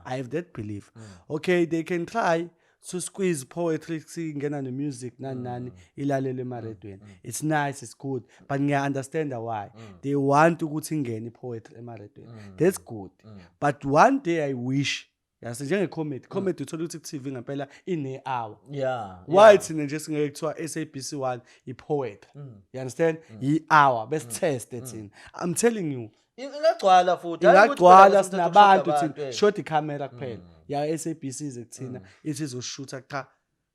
I have that belief. Okay, they can try to squeeze poetry singena ne-music nani nani, ilalele emaredweni. It's nice, it's good, but ngiya-understanda why they want ukuthi ingene i-poetry emaredweni. That's good, but one day I wish yase njenge-comedy. Comedy uthola ukuthi ku-TV ngempela ine-hour. Why thina nje singeke kuthiwa SABC 1 i-poetry, you understand, i-hour besitheste thina? I'm telling you. Ingagcwala futhi. Hhayi ukuthi Ingagcwala. phela Sinabantu kushoda thina. abantu. Shoda ikhamera kuphela ya SABC ize kuthina ithi izoshutha. Cha,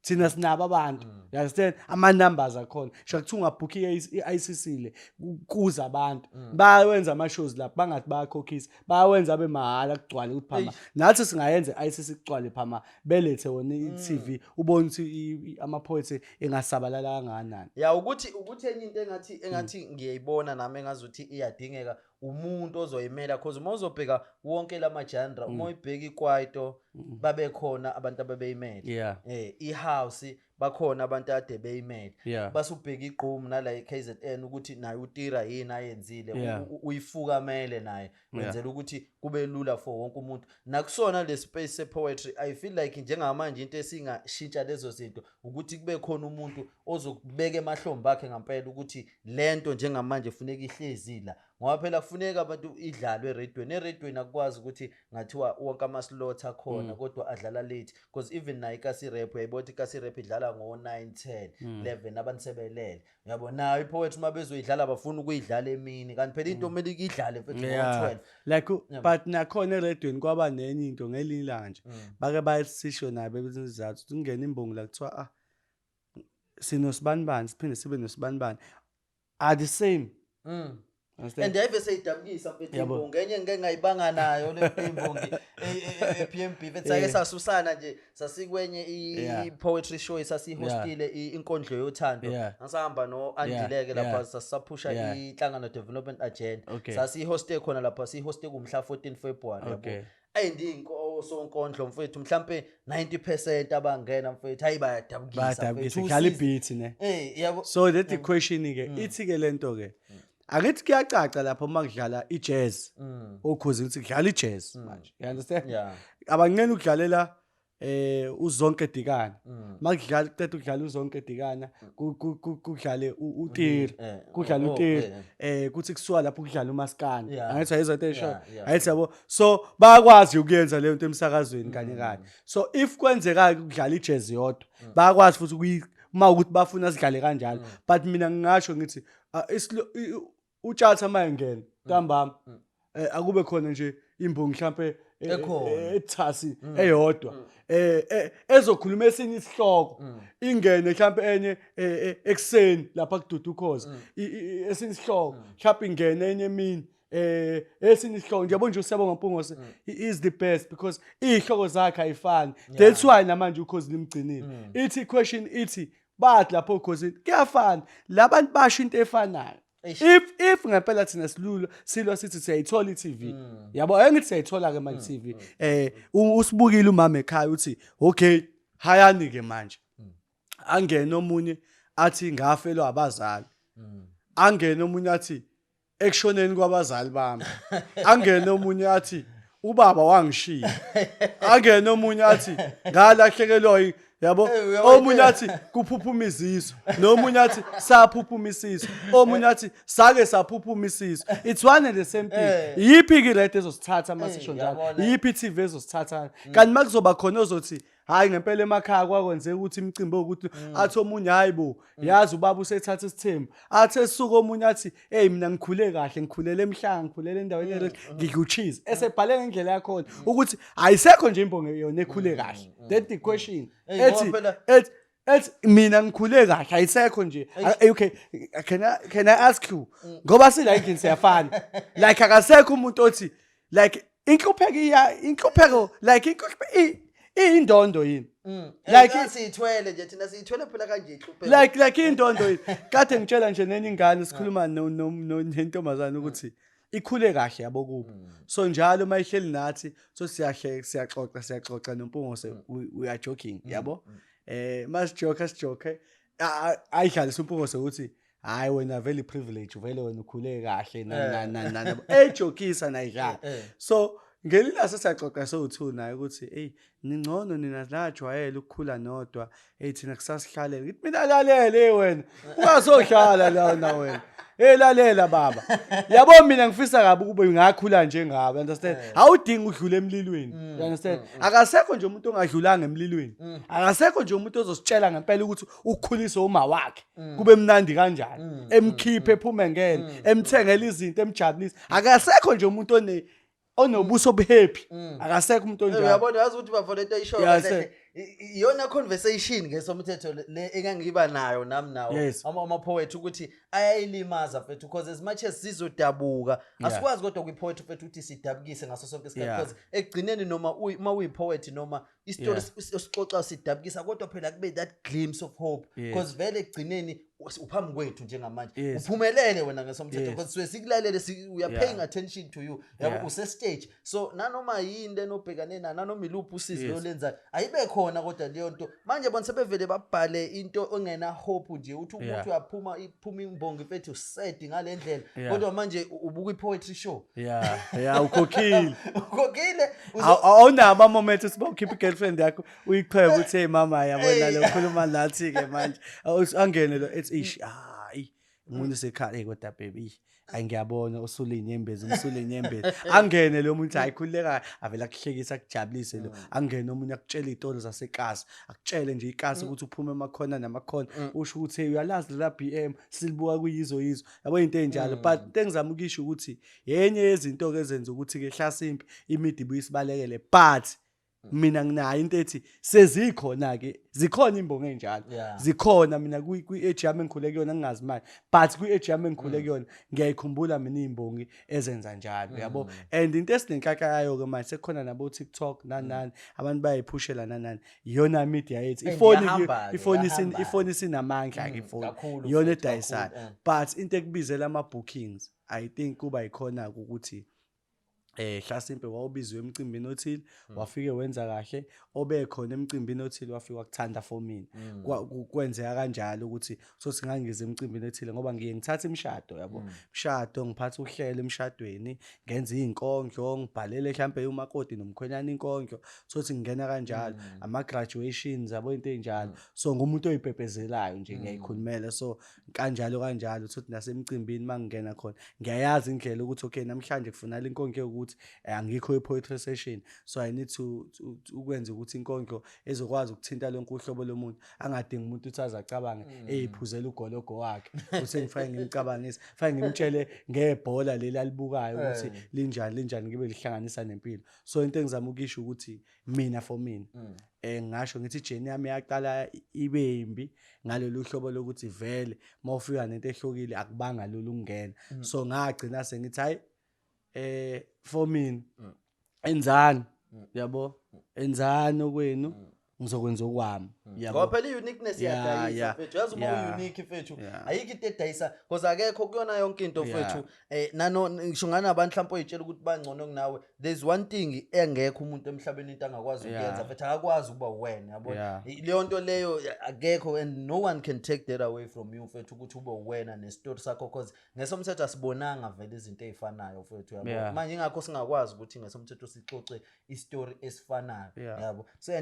thina sinabo abantu, you understand? Ama-numbers akhona sho kuthiwa ungabhukha i-ICC le, kuza abantu bayawenza ama-shows lapho, bangathi bayakhokhisa, bayawenza abe mahhala, kugcwale ukuthi phama. Nathi singayenza i-ICC kugcwale phama, belethe wona i-TV, ubone ukuthi ama-poets engasabalala kangakanani. Ya, ukuthi enye into engathi ngiyayibona nami engazuthi iyadingeka, umuntu ozoyimela, cause uma uzobheka wonke lama genre, uma uyibheka ikwaito, babe khona abantu ababeyimele, i-house bakhona abantu ade beyimele, base ubheka igqom nala e-KZN ukuthi naye utira yini ayenzile, uyifukamele naye, wenzela ukuthi kube lula for wonke umuntu. Nakusona le space se-poetry, I feel like njengamanje into esingashintsha lezo zinto ukuthi kube khona umuntu ozokubeka emahlombe akhe ngampela ukuthi lento njengamanje funeka ihlezi la, ngoba phela kufuneka abantu idlalwe eredweni. Eredweni akukwazi ukuthi ngathiwa wonke ama-slot akhona kodwa adlala late, because even nayo ikasi rap, uyayibona ukuthi ikasi rap idlala ngo-9, 10, 11, abantu sebelele, uyabo. Nayo i-poetry uma bezoyidlala bafuna ukuyidlala emini, kanti phela into kumele idlale mfethu ngo-12. Like but nakhona eredweni kwaba nenye into ngelinye ilanga nje, bake bayisisho nabo bezizathu kungena imbongi la, kuthiwa ah, sinosibanibani, siphinde sibe nosibanibani, are the same. Understand? And ayive seyidabukisa mfethu. Imbongi enye ngike ngayibanga nayo le imbongi e-PMB mfethu, sake sasusana nje, sasikwenye i-poetry show esasihostile, inkondlo yothando. Ngasahamba no-Andileke lapha, sasisaphusha inhlangano development agenda. Sasiyihoste khona lapha, siyihoste kumhla 14 February, yabo. Ayi, sonkondlo mfethu, mhlampe 90% abangena mfethu, hayi, bayadabukisa. Bayadabukisa. Mfethu. Kudlala Usizi. i-beat ne. Yabo. So that the question ke ithi ke lento ke, angithi kuyacaca lapho uma kudlala i-jazz okhozi ukuthi kudlala i-jazz manje, you understand? Yeah. Abanqeni ukudlalela. uZonke Dikana. Makudlala, kuqeda ukudlala uZonke Dikana, kudlale uTiri, kudlale uTiri, kuthi kusuka lapho kudlala uMaskandi. Angithi ayizwa into esho? Ayithi yabo, so bayakwazi ukuyenza leyo nto emsakazweni kanye kanye. So if kwenzeka kudlala ijazz yodwa, bayakwazi futhi ukuyi uma ukuthi bafuna sidlale kanjalo. But mina ngingasho ngithi uTshatha uma engena ntambama, akube khona nje imbongi mhlampe Ekhona. ethasi eyodwa ezokhuluma esinye isihloko, ingene mhlampe enye ekuseni lapha kududa ukhozi, esinye isihloko, mhlampe ingene enye emini esinye isihloko nje. Yabo nje, uSiyabonga Mpungose, he is the best because izihloko zakhe ayifani. That's why namanje ukhozi limgcinile. Ithi question ithi bathi lapho ukhosini kuyafana, labantu basho into efanayo. Eish. If ngempela thina silula silwa sithi siyayithola i-TV, yabo, engithi siyayithola ke manje i-TV, usibukile umama ekhaya, uthi okay, hayani ke manje, angene omunye athi ngafelwa abazali, angene omunye athi ekushoneni kwabazali bami, angene omunye athi ubaba wangishiya, angene omunye athi ngalahlekelwa yabo, uyabo omunye athi kuphuphuma izisu, nomunye athi saphuphuma isisu, omunye athi sake saphuphuma isisu. It's one and the same thing. Yiphi ke rate ezosithatha masisho njalo? Yabona. Yiphi i-TV ezosithatha? Kanti makuzoba khona ozothi hayi, ngempela emakhaya kwakwenzeka ukuthi imicimbi ukuthi athi omunye hayi bo, yazi ubaba usethatha isithembu, athi esuka omunye athi hey, mina ngikhule kahle, ngikhulele emhlanga, ngikhulele endaweni mm. ngidla ucheese, esebhale ngendlela yakhona ukuthi ayisekho nje imbongi yona ekhule kahle. That's the question. Hey, ethi ngoba phela- ethi mina ngikhule kahle, ayisekho nje. Okay, can I ask you, ngoba sila endlini siyafana, like akasekho umuntu othi like inhlupheko iya inhlupheko, like inhlupheko iyindondo yini? Like siyithwele nje thina, siyithwele phela kanje inhlupheko. Like indondo yini? Kade ngitshela nje nenye ingane, sikhuluma no no no nentombazane ukuthi ikhule kahle, yabo, kubo. So njalo uma ihleli nathi, so siyahleka, siyaxoxa, siyaxoxa noMpungose, we are joking, yabo. Masijoke, sijoke, ayidlalisa uMpungose ukuthi hayi wena vele privilege, vele wena ukhule kahle, na na na na, ejokisa nayidlala. So ngelila sesiyaxoxa sowu-two naye ukuthi eyi, ningcono nina, najwayele ukukhula nodwa, eyi thina kusasihlalele. Ngithi mina lalela, hey wena ungazohlala la wena, hey lalela baba, yabo mina ngifisa kabi ukube ngakhula njengawe, understand? Awudingi udlule emlilweni, you understand? Akasekho nje umuntu ongadlulanga emlilweni, akasekho nje umuntu ozositshela ngempela ukuthi ukukhuliswa uma wakhe kube mnandi kanjani, emkhiphe ephume ngene, emthengele izinto, emjabulise. Akasekho nje umuntu onobuso obuhappy, akasekho umuntu onjalo. Uyabona, yazi ukuthi bafo lento ayishoyo Yeah, kahle sir. kahle, iyona conversation ngesomthetho le engangiba nayo nami nawo ama-poet ukuthi ayayilimaza mfethu, because as much as sizodabuka, asikwazi kodwa kwi-poet mfethu ukuthi sidabukise ngaso sonke isikhathi, because ekugcineni noma uma uyi-poet noma isitori osixoxa sidabukisa, kodwa phela kube that glimpse of hope, because vele ekugcineni uphambi kwethu njengamanje, uphumelele wena ngesomthetho, because suke sikulalele, we are paying attention to you, yabo, use-stage. So nanoma yini lena obhekane nayo, nanoma iluphi usizi lolenzayo, ayibe khona kodwa leyo nto. Manje bona sebevele babhale into engena hope nje, uthi umuntu uyaphuma, iphuma imbongi mfethu, sad ngale ndlela, kodwa manje ubuka i-poetry show. Yeah, ukhokhile. Ukhokhile. Awunawo ama-moment uthi ukhipha i-girlfriend yakho, uyiqhwebe, uthi hey mama, yabona lo khuluma nathi-ke manje. Angene lo ethi ish, hayi umuntu usekhala, hey kodwa baby, hayi ngiyabona usule inyembezi, umsule inyembezi. Angene lo muntu, hayi khululeka, avele akuhlekise, akujabulise lo. Angene omunye akutshele iy'tolo zasekasi, akutshele nje ikasi ukuthi uphume emakhona namakhona, usho ukuthi hey uyalazi lela BM silibuka kuyizo yizo, yabo, into ey'njalo. But into engizama ukuyisho ukuthi yenye yezinto-ke ezenza ukuthi-ke hlasimpe imidi ibuye isibalekele, but mina nginayo into ethi sezikhona-ke, zikhona imbongo ey'njalo. Zikhona. Mina kwi-age yami engikhule kuyona, ngingazi manje, but kwi-age yami engikhule kuyona ngiyayikhumbula mina iy'mbongi ezenza njalo, yabo. And into esinenhlahla yayo-ke manje, sekukhona nabo-TikTok nani nani, abantu bayayiphushela nani nani, iyona media yethu. And Ifoni iyahamba-ke, ifoni iyahamba-ke. ifoni isinamandla-ke, ifoni Kakhulu iyona futhi, edayisayo. Kakhulu. But into ekubizela ama-bookings, I think kuba yikhona-ke ukuthi Hlasimpe wawubizwe emcimbini othile, wafike wenza kahle, obekhona emcimbini othile wafike wakuthanda for mina. Kwenzeka kanjalo ukuthi sothi ngangize emcimbini othile, ngoba ngiye ngithatha imishado, yabo, imishado ngiphatha uhlelo emshadweni, ngenza iy'nkondlo, ngibhalele mhlampe umakoti nomkhwenyana inkondlo, sothi ngingena kanjalo, ama-graduations, yabo, into ey'njalo. So ngumuntu oyipepezelayo nje, ngiyayikhulumela. So kanjalo kanjalo, sothi nasemcimbini uma ngingena khona ngiyayazi indlela ukuthi okay, namhlanje kufunala inkondlo yokuthi angikho i-poetry session, so I need to ukwenza ukuthi inkondlo ezokwazi ukuthinta lonke uhlobo lomuntu, angadingi umuntu ukuthi aze acabange eyiphuzela ugologo wakhe, uthi ngifake ngimcabangise, fake ngimtshele ngebhola leli alibukayo ukuthi linjani linjani, ngibe lihlanganisa nempilo. So into engizama ukisho ukuthi mina, for mina, ngisho ngithi i-journey yami yaqala ibe imbi ngalolu hlobo lokuthi vele mawufika nento ehlukile akubanga lula ukungena. So ngagcina sengithi hayi, for mina, enzani, yabo, enzani okwenu, ngizokwenza okwami, yabo. Ngoba phela i-uniqueness iyadayisa, mfethu. Yazi uma u-unique, mfethu, ayikho into edayisa, because akekho kuyona yonke into, mfethu. Nano ngisho nganabantu mhlawumbe oyitshela ukuthi bangcono kunawe, there's one thing engekho umuntu emhlabeni into angakwazi ukuyenza, mfethu, akakwazi ukuba wena, yabo. Leyo nto leyo akekho, and no one can take that away from you, mfethu, ukuthi ube wena nestori sakho, cause ngesomthetho asibonanga vele izinto ey'fanayo, mfethu, yabo. Manje ingakho singakwazi ukuthi ngesomthetho sixoxe istori esifanayo, yabo. So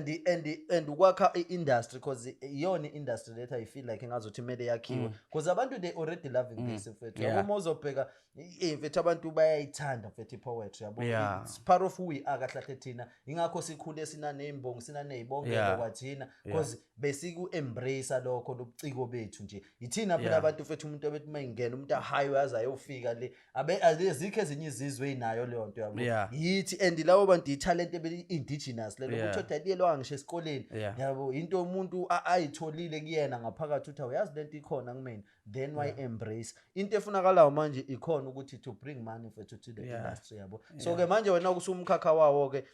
and ukwakha i-industry, because iyona i-industry that I feel like engazuthi kumele yakhiwe, because abantu they already loving this, mfethu, yabo. Uma uzobheka, mfethu, abantu bayayithanda, mfethu, i-poetry, yabo. It's part of who we are kahle kahle thina, ingakho sikhule sinaney'mbongi, sinaney'bongelo kwathina, because besiku-embrace lokho lobuciko bethu nje, ithina phela abantu, mfethu. Umuntu ebethi uma ingena umuntu ahayiwe aze ayofika le, abe azikho ezinye izizwe ey'nayo leyo nto, yabo. Yithi, and labo bantu ithalente beli-indigenous lelo, ukuthi aliyelwanga ngisho esikoleni, yabo, into umuntu ayitholile kuyena ngaphakathi ukuthi awuyazi lento ikhona kumina, then wayi-embrace. Into efunakalayo manje ikhona ukuthi to bring money, mfethu, to the industry, yabo. So ke manje wena kusumkhakha wawo-ke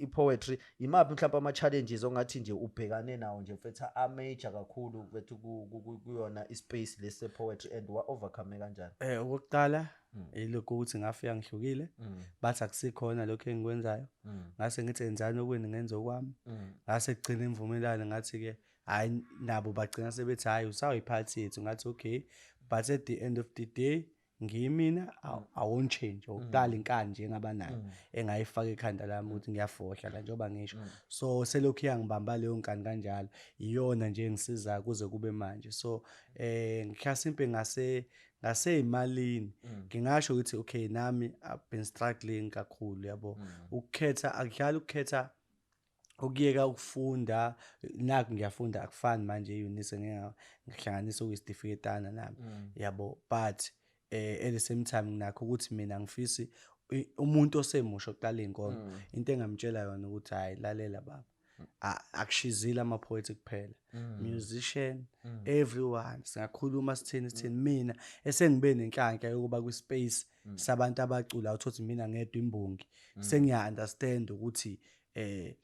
i-poetry, imaphi mhlawumbe ama-challenges ongathi nje ubhekane nawo nje, mfethu, a-major kakhulu, mfethu, kuyona i-space lesi se-poetry, and wa-overcome kanjani? Okokuqala ilokhu ukuthi ngafika ngihlukile, bathi akusikhona lokho engikwenzayo. Ngase ngithi enzani okwenu, ngenze okwami. Ngase kugcina imvumelwano, ngathi-ke hhayi, nabo bagcina sebethi hhayi, usawuyiphathi yethu. Ngathi okay, but at the end of the day ngiyimina, I won't change. Okokuqala inkani nje engaba nayo, engayifaka ekhanda lami ukuthi ngiyafohla la njengoba ngisho. So selokhu iyangibamba leyo nkani kanjalo, iyona nje engisizayo kuze kube manje. So mhlasimpe ngasey'malini ngingasho ukuthi okay, nami I've been struggling kakhulu, yabo. Ukukhetha akudlali, ukukhetha ukuyeka ukufunda, nakhu ngiyafunda, akufani manje e-UNISA, ngeke ngihlanganise okuyisitifiketana nami, yabo. But at the same time nginakho ukuthi mina ngifisi umuntu osemusha oqala iy'nkondlo, into engamtshela yona ukuthi hhayi, lalela baba, akushizile ama-poet kuphela, musician, everyone, singakhuluma sithini sithini. Mina esengibe nenhlanhla yokuba kwi-space sabantu abaculayo, uthole mina ngedwa imbongi, sengiya-understand ukuthi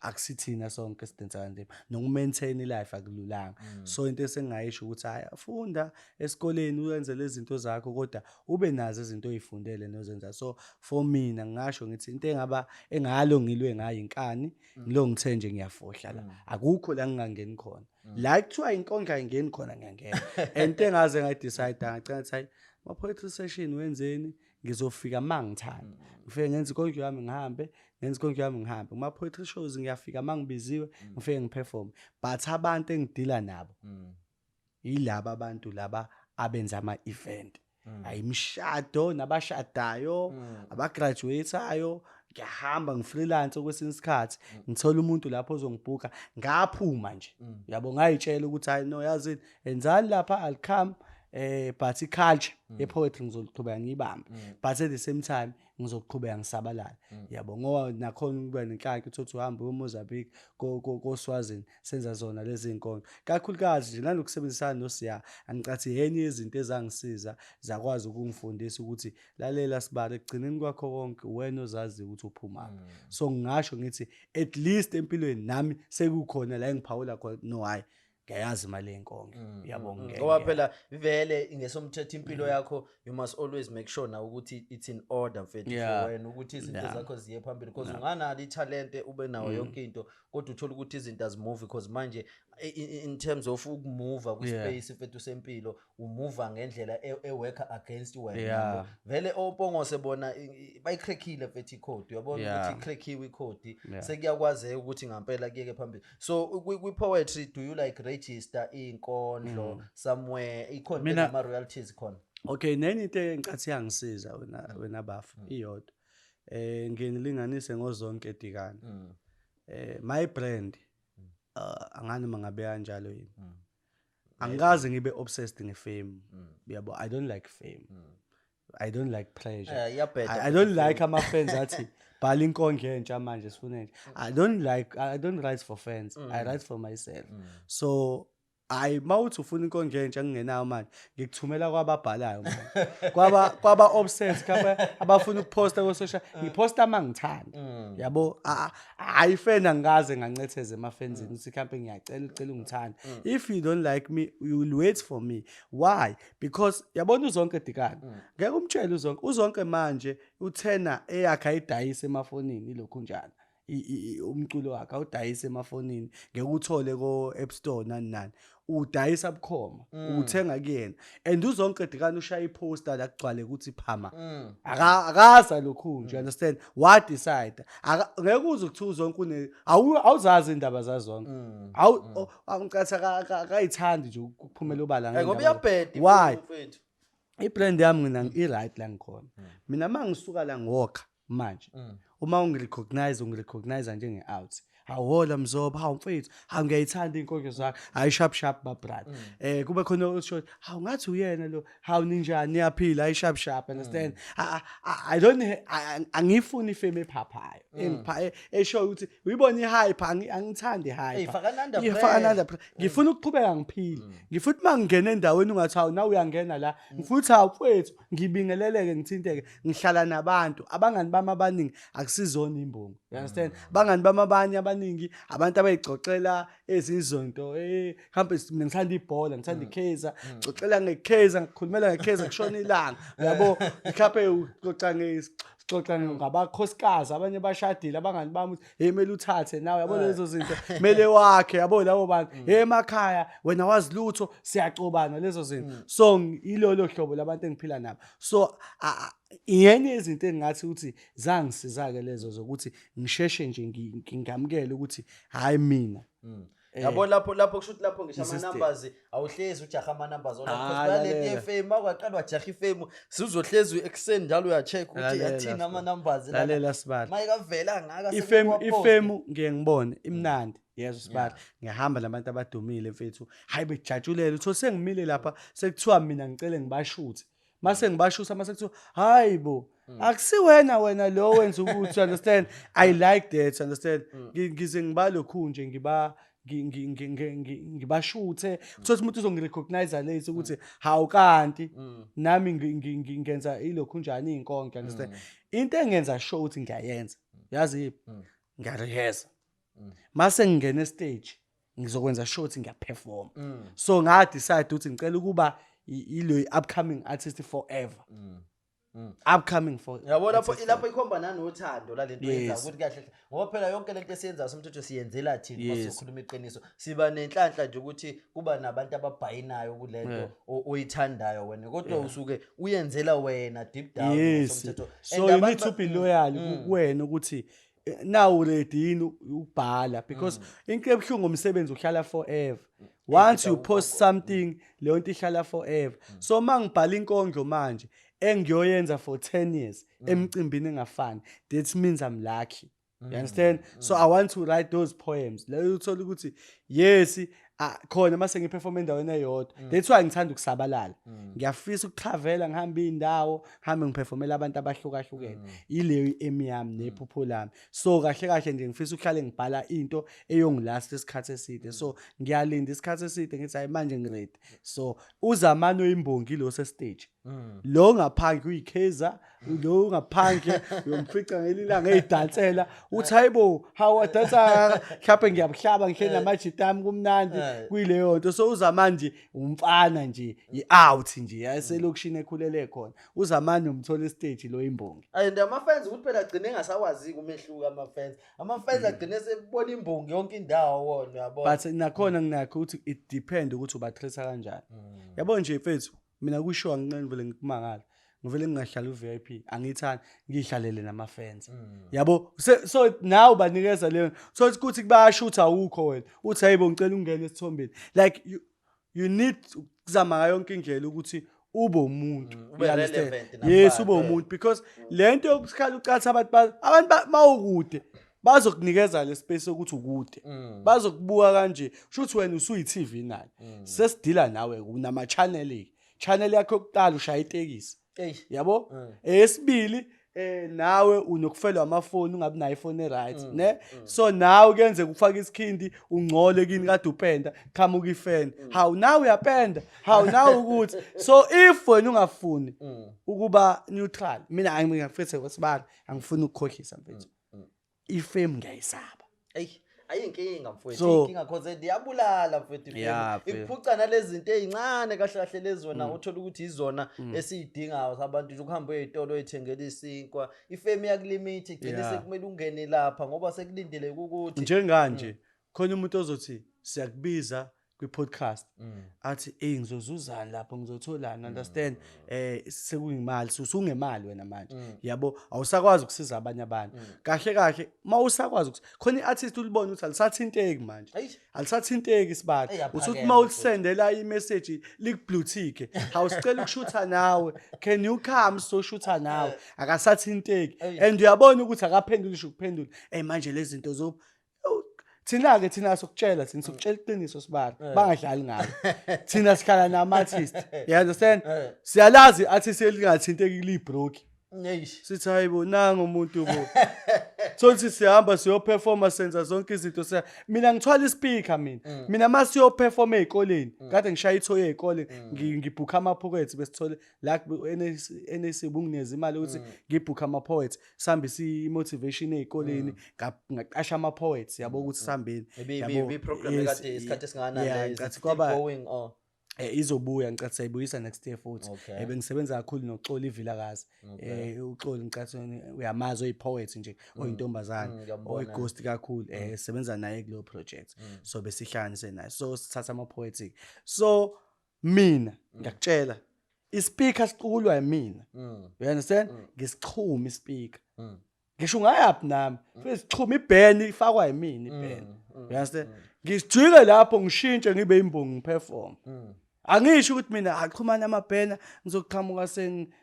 akusithina sonke esidensa kanzima, noku-maintain i-life akululanga. So into esengingayisho ukuthi hhayi, funda esikoleni, uyenze lezi zinto zakho, kodwa ube nazo izinto oy'fundele nozenza. So for mina ngingasho ngithi into engaba engalo ngilwe ngayo inkani, ngilo ngithe nje ngiyafohla la, akukho la ngingangeni khona, la kuthiwa inkondlo ayingeni khona, ngiyangena. And into engaze ngayi-decide, ngacina ukuthi hayi, ma-poetry session wenzeni, ngizofika ma ngithanda, ngifike ngenze inkondlo yami ngihambe, ngenze inkondlo yami ngihambe. Kuma-poetry shows ngiyafika ma ngibiziwe, ngifike ngi-perform, but abantu engidila nabo yilaba abantu laba abenza ama-event, ayimishado nabashadayo, abagraduate-ayo. Ngiyahamba ngi-freelance kwesinye isikhathi, ngithola umuntu lapho ozongibhukha, ngaphuma nje, yabo, ngayitshela ukuthi hayi no, yazini, enzani lapha, I'll come, but i-culture ye-poetry ngizoqhubeka ngiyibambe, but at the same time ngizoqhubeka ngisabalala, yabo, ngoba nakhona ukuba nenhlanhla uthi uhambe uye eMozambique, koSwazini, senza zona lezi iy'nkondlo, kakhulukazi nje nanokusebenzisana noSiya. Angicathi yenye yezinto ezangisiza zakwazi ukungifundisa ukuthi lalela sibale, ekugcineni kwakho konke wena ozaziyo ukuthi uphumaphi. So ngingasho ngithi at least empilweni nami sekukhona la engiphawula khona, no, hhayi. Ngiyayazi imali yenkondlo, yabo. Ngoba phela vele ngesomthetho impilo yakho, you must always make sure na ukuthi it's in order, mfethu, for wena ukuthi izinto zakho ziye phambili, because unganalo ithalente, ube nawo yonke into, kodwa uthola ukuthi izinto azimove, because manje in terms of ukumuva kwi-space, mfethu, sempilo, umuva ngendlela e-work against wena, yabo. Vele ompongose bona bayicrackile, mfethu, ikhodi, uyabona, ukuthi icrackiwe ikhodi, sekuyakwazeka ukuthi ngampela kuyeke phambili. So kwi-poetry, do you like register iy'nkondlo somewhere, ikhona enama-royalties khona? Okay, nenye into engicathi yangisiza wena bafa iyodwa, nginilinganise ngoZonke Dikana. My brand, angani mangabe kanjalo yini, angikaze ngibe obsessed ngefame, yabo. I don't like fame, I don't like pressure. Iyabheda I don't like ama-fans athi bhala inkondlo entsha manje, sifuna entsha. I don't like, I don't write for fans, I write for myself. So hayi, mawuthi ufuna inkondlo entsha ngingenayo manje, ngikuthumela kwababhalayo manje, kwaba obsessed kaba abafuna ukuposta ku social. Ngiposta mangithanda, yabo. Hayi, fan angikaze ngancetheze emafenzini ukuthi mhlambe ngiyacela, ucela ungithanda. If you don't like me, you will wait for me. Why? Because yabona uZonke Dikana, ngeke umtshele uZonke, uZonke manje uthena eyakhe ayidayise emafonini ilokhu njalo, umculo wakhe awudayise emafonini, ngeke uthole ko App Store nani nani, udayisa bukhoma, uthenga kuyena. And uZonke Dikana ushaya iposter la kugcwale ukuthi phama, akaza lokhu nje, you understand? Wa decide ngeke uze kuthiwa uZonke une awuzazi indaba zazonke, awu ngicathi akayithandi nje ukuphumela obala Ngoba ngendaba. iyabheda. Why? Mfethu. I-brand yami mina i-right la ngikhona. Mina uma ngisuka la ngokha manje, uma ungirecognize, ungirecognize njenge-out, hawola Mzobe, hawu mfethu, hawu ngiyayithanda iy'nkondlo zakho, hayi, sharp sharp ba brother. Kube khona osho, hawu ngathi uyena lo, hawu ninjani, niyaphila, hayi, sharp sharp, understand? I don't angifuni ifame ephaphayo engipha esho ukuthi uyibona i-hype, angithandi i-hype. Ey, faka under Ngifaka pressure. under pressure. Ngifuna ukuqhubeka ngiphile, ngifuna ukuthi uma ngingena endaweni ungathi hawu, nawe uyangena la, ngifuna ukuthi hawu mfethu, ngibingeleleke, ngithinteke. Ngihlala nabantu, abangani bami abaningi akusizona imbongi, you understand? Abangani bami abanye abaningi abantu abayigxoxela ezinye izinto, mhlawumbe mina ngithanda ibhola, ngithanda iKaizer, ngixoxela ngeKaizer, ngikhulumela ngeKaizer kushona ilanga, uyabo. Mhlawumbe uxoxa sixoxa ngabakhosikazi, abanye bashadile abangani bami, ukuthi hey, kumele uthathe nawe, yabo, lezo zinto kumele wakhe, yabo, labo bantu. Hey, emakhaya wena wazi lutho, siyacobana lezo zinto. So ilolo hlobo labantu engiphila nabo. So yenye izinto engingathi ukuthi zangisiza-ke lezo zokuthi ngisheshe nje ngingamukele ukuthi hhayi mina. Yabo, lapho kusho ukuthi lapho ngisho I-system. ama-numbers awuhlezi ujaha ama-numbers ona, Ah, because balento lalela. yefame, makwaqala wajaha ifame, sizohlezi ekuseni njalo uya-check ukuthi Lalela, yathini Sibali. ama-numbers lana. Lalela sibali. Mayikavela ngaka Ifame, sekuwa-post. ifame ngiye ngibone imnandi yezo sibali, ngiyahamba nabantu abadumile mfethu, hayi, bekujatshulela, uthole sengimile lapha, sekuthiwa mina ngicele ngibashuthe, mase ngibashutha, mase kuthiwa hayi bo, akusiwena wena lo wenza ukuthi, you understand? I like that, you understand? Ngize ngibalokhu nje ngiba ngibashuthe, uthole umuntu uzongirecognize late ukuthi hawu, kanti nami ngenza ilokhu njani iy'nkonke, understand? Into engenza sure ukuthi ngiyayenza, yazi yiphi? Ngiyarehearsa, mase ngingena estage ngizokwenza sure ukuthi ngiyaperform. So nga-decide ukuthi ngicela ukuba ilo upcoming artist forever, upcoming for Yabo, lapho artist. Lapho ikhomba nanothando lalento yenzayo, Yes. ukuthi kahle hle, ngoba phela yonke lento esiyenzayo somthetho siyenzela thina. Yes. Masikhuluma iqiniso, siba nenhlanhla nje ukuthi kuba nabantu ababhayinayo kulento oyithandayo wena, kodwa usuke uyenzela wena deep down ngosomthetho. So And you abantu need to be loyal kuwena ukuthi now ready yini ukubhala, because into ebuhlungu ngomsebenzi uhlala forever. Once you post something, leyo nto ihlala forever. So uma ngibhala inkondlo manje engiyoyenza for 10 years emcimbini engafani, that means I'm lucky, you understand? So I want to write those poems leyo uthola ukuthi yes, khona mase ngiperform endaweni eyodwa. That's why ngithanda ukusabalala, ngiyafisa ukutravela, ngihambe iy'ndawo, ngihambe ngiperformela abantu abahlukahlukene. Ileyo i-aim yami nephupho lami. So kahle kahle nje ngifisa ukuhlale ngibhala into eyongilast isikhathi eside. So ngiyalinda isikhathi eside, ngithi hayi, manje ngiready. So uzamani oyimbongi lo sestage, lo ngaphandle uyiKaizer, lo ngaphandle uyomfica ngelilanga ey'dansela, uthi hayibo, hawu, wadansa. Mhlawumbe ngiyabuhlaba, ngihleli namajita ami, kumnandi. Kuyileyo nto. So uZamani nje umfana nje, i-out nje yaselokishini ekhulele khona. UZamani umthola estage lo imbongi. And ama-fans ukuthi phela agcine engasawazi-ke umehluko ama-fans. Ama-fans agcine sebona imbongi yonke indawo wona, uyabona. But nakhona nginakho ukuthi it depend ukuthi ubatreat kanjani. Yabo nje mfethu, mina kwishow angincane vele ngikumangala. Ngivele ngingahlali u-VIP, angithandi ngihlalele nama-fans. Yabo, so now banikeza leyo. So ukuthi bayashutha awukho wena. Uthi hayibo ngicela ungene esithombeni. Like you need ukuzama ngayo yonke indlela ukuthi ube umuntu. Ube You understand? relevant Yes, nakubantu, ube umuntu because lento yokusikhala ucatha abantu mawukude bazokunikeza le space yokuthi ukude. Bazokubuka kanje. Kusho ukuthi wena usuyi-TV nayo. Sesidila nawe unama channel. Channel yakho yokuqala ushaya itekisi. Yabo? Eyesibili nawe unokufelwa amafoni ungabi nayo ifoni e-right, ne? So nawe kuyenzeka ufake isikhindi ungcole kini kade upenda, qhamuka ifeni. Hawu nawe uyapenda, hawu nawe ukuthi. So if wena ungafuni ukuba neutral, mina angifethe kwesibali, angifuni ukukhohlisa mfethu. Ifame ngiyayisaba. Eyi, ayinkinga mfowethu, So inkinga cause iyabulala mfowethu ifame. Yeah, mfethu. Ikuphuca nalezi zinto ey'ncane kahle kahle lezi wena uthola ukuthi izona esiy'dingayo abantu nje ukuhamba uyey'tolo uy'thengela isinkwa. Ifame iyakulimitha, igcine sekumele ungene lapha ngoba sekulindeleke ukuthi Njenganje khona umuntu ozothi siyakubiza kwi-podcast athi hey ngizozuzani lapho, ngizotholani, understand? Sekuyimali, usungemali wena manje. Yabo, awusakwazi ukusiza abanye abantu. Kahle kahle mawusakwazi khona i-artist ulibona ukuthi alisathinteki manje. Eish. Alisathinteki isibali. Eyi, Uthi aphakeme uma futhi. ulisendela i-message likublue tick. Awusicela ukushutha nawe. Can you come soshutha nawe? Akasathinteki. Eish. And uyabona ukuthi akaphenduli ngisho ukuphendula. Manje lezi zinto zo thina-ke thina sokutshela, thina sokutshela iqiniso sibali, bangadlali ngalo. Thina sikhala nama-artist, you understand? Siyalazi i-artist elingathinteki liyibroki. Eish. Sithi hayibo nangu umuntu bo. Thothi sihamba siyoperforma senza zonke izinto siya. Mina ngithwala ispeaker mina. Mina ma siyoperforma ezikoleni, kade ngishaya ithoyi ezikoleni, ngibhukha ama-pockets besithole la ku NAC bungineza imali ukuthi ngibhukha ama-poets, sihambise i-motivation ezikoleni, ngaqasha ama-poets yabo ukuthi sihambeni. Yabo, Ibi-program yes, ekade isikhathi esingakanani yeah, leyo? Is it ngicathi still kwaba going or? Izobuya ngicathi sayibuyisa next year futhi. Okay. Bengisebenza kakhulu noXoli Vilakazi. Okay. uXoli ngicathi uyamazi, oyi-poet nje, oyintombazane, Ngiyambona. oyi-ghost kakhulu. Sebenza naye kuleyo project. So besihlanganise naye. So sithatha ama-poetic. So mina ngiyakutshela ispeaker siqukulwa yimina. You understand? Ngisixhuma ispeaker. Ngisho ungayaphi nami? Futhi sixhuma iband ifakwa yimina iband. You understand? Ngisijike lapho ngishintshe ngibe imbongi ngiperform. Angisho ukuthi mina axhumana amabhena ngizoqhamuka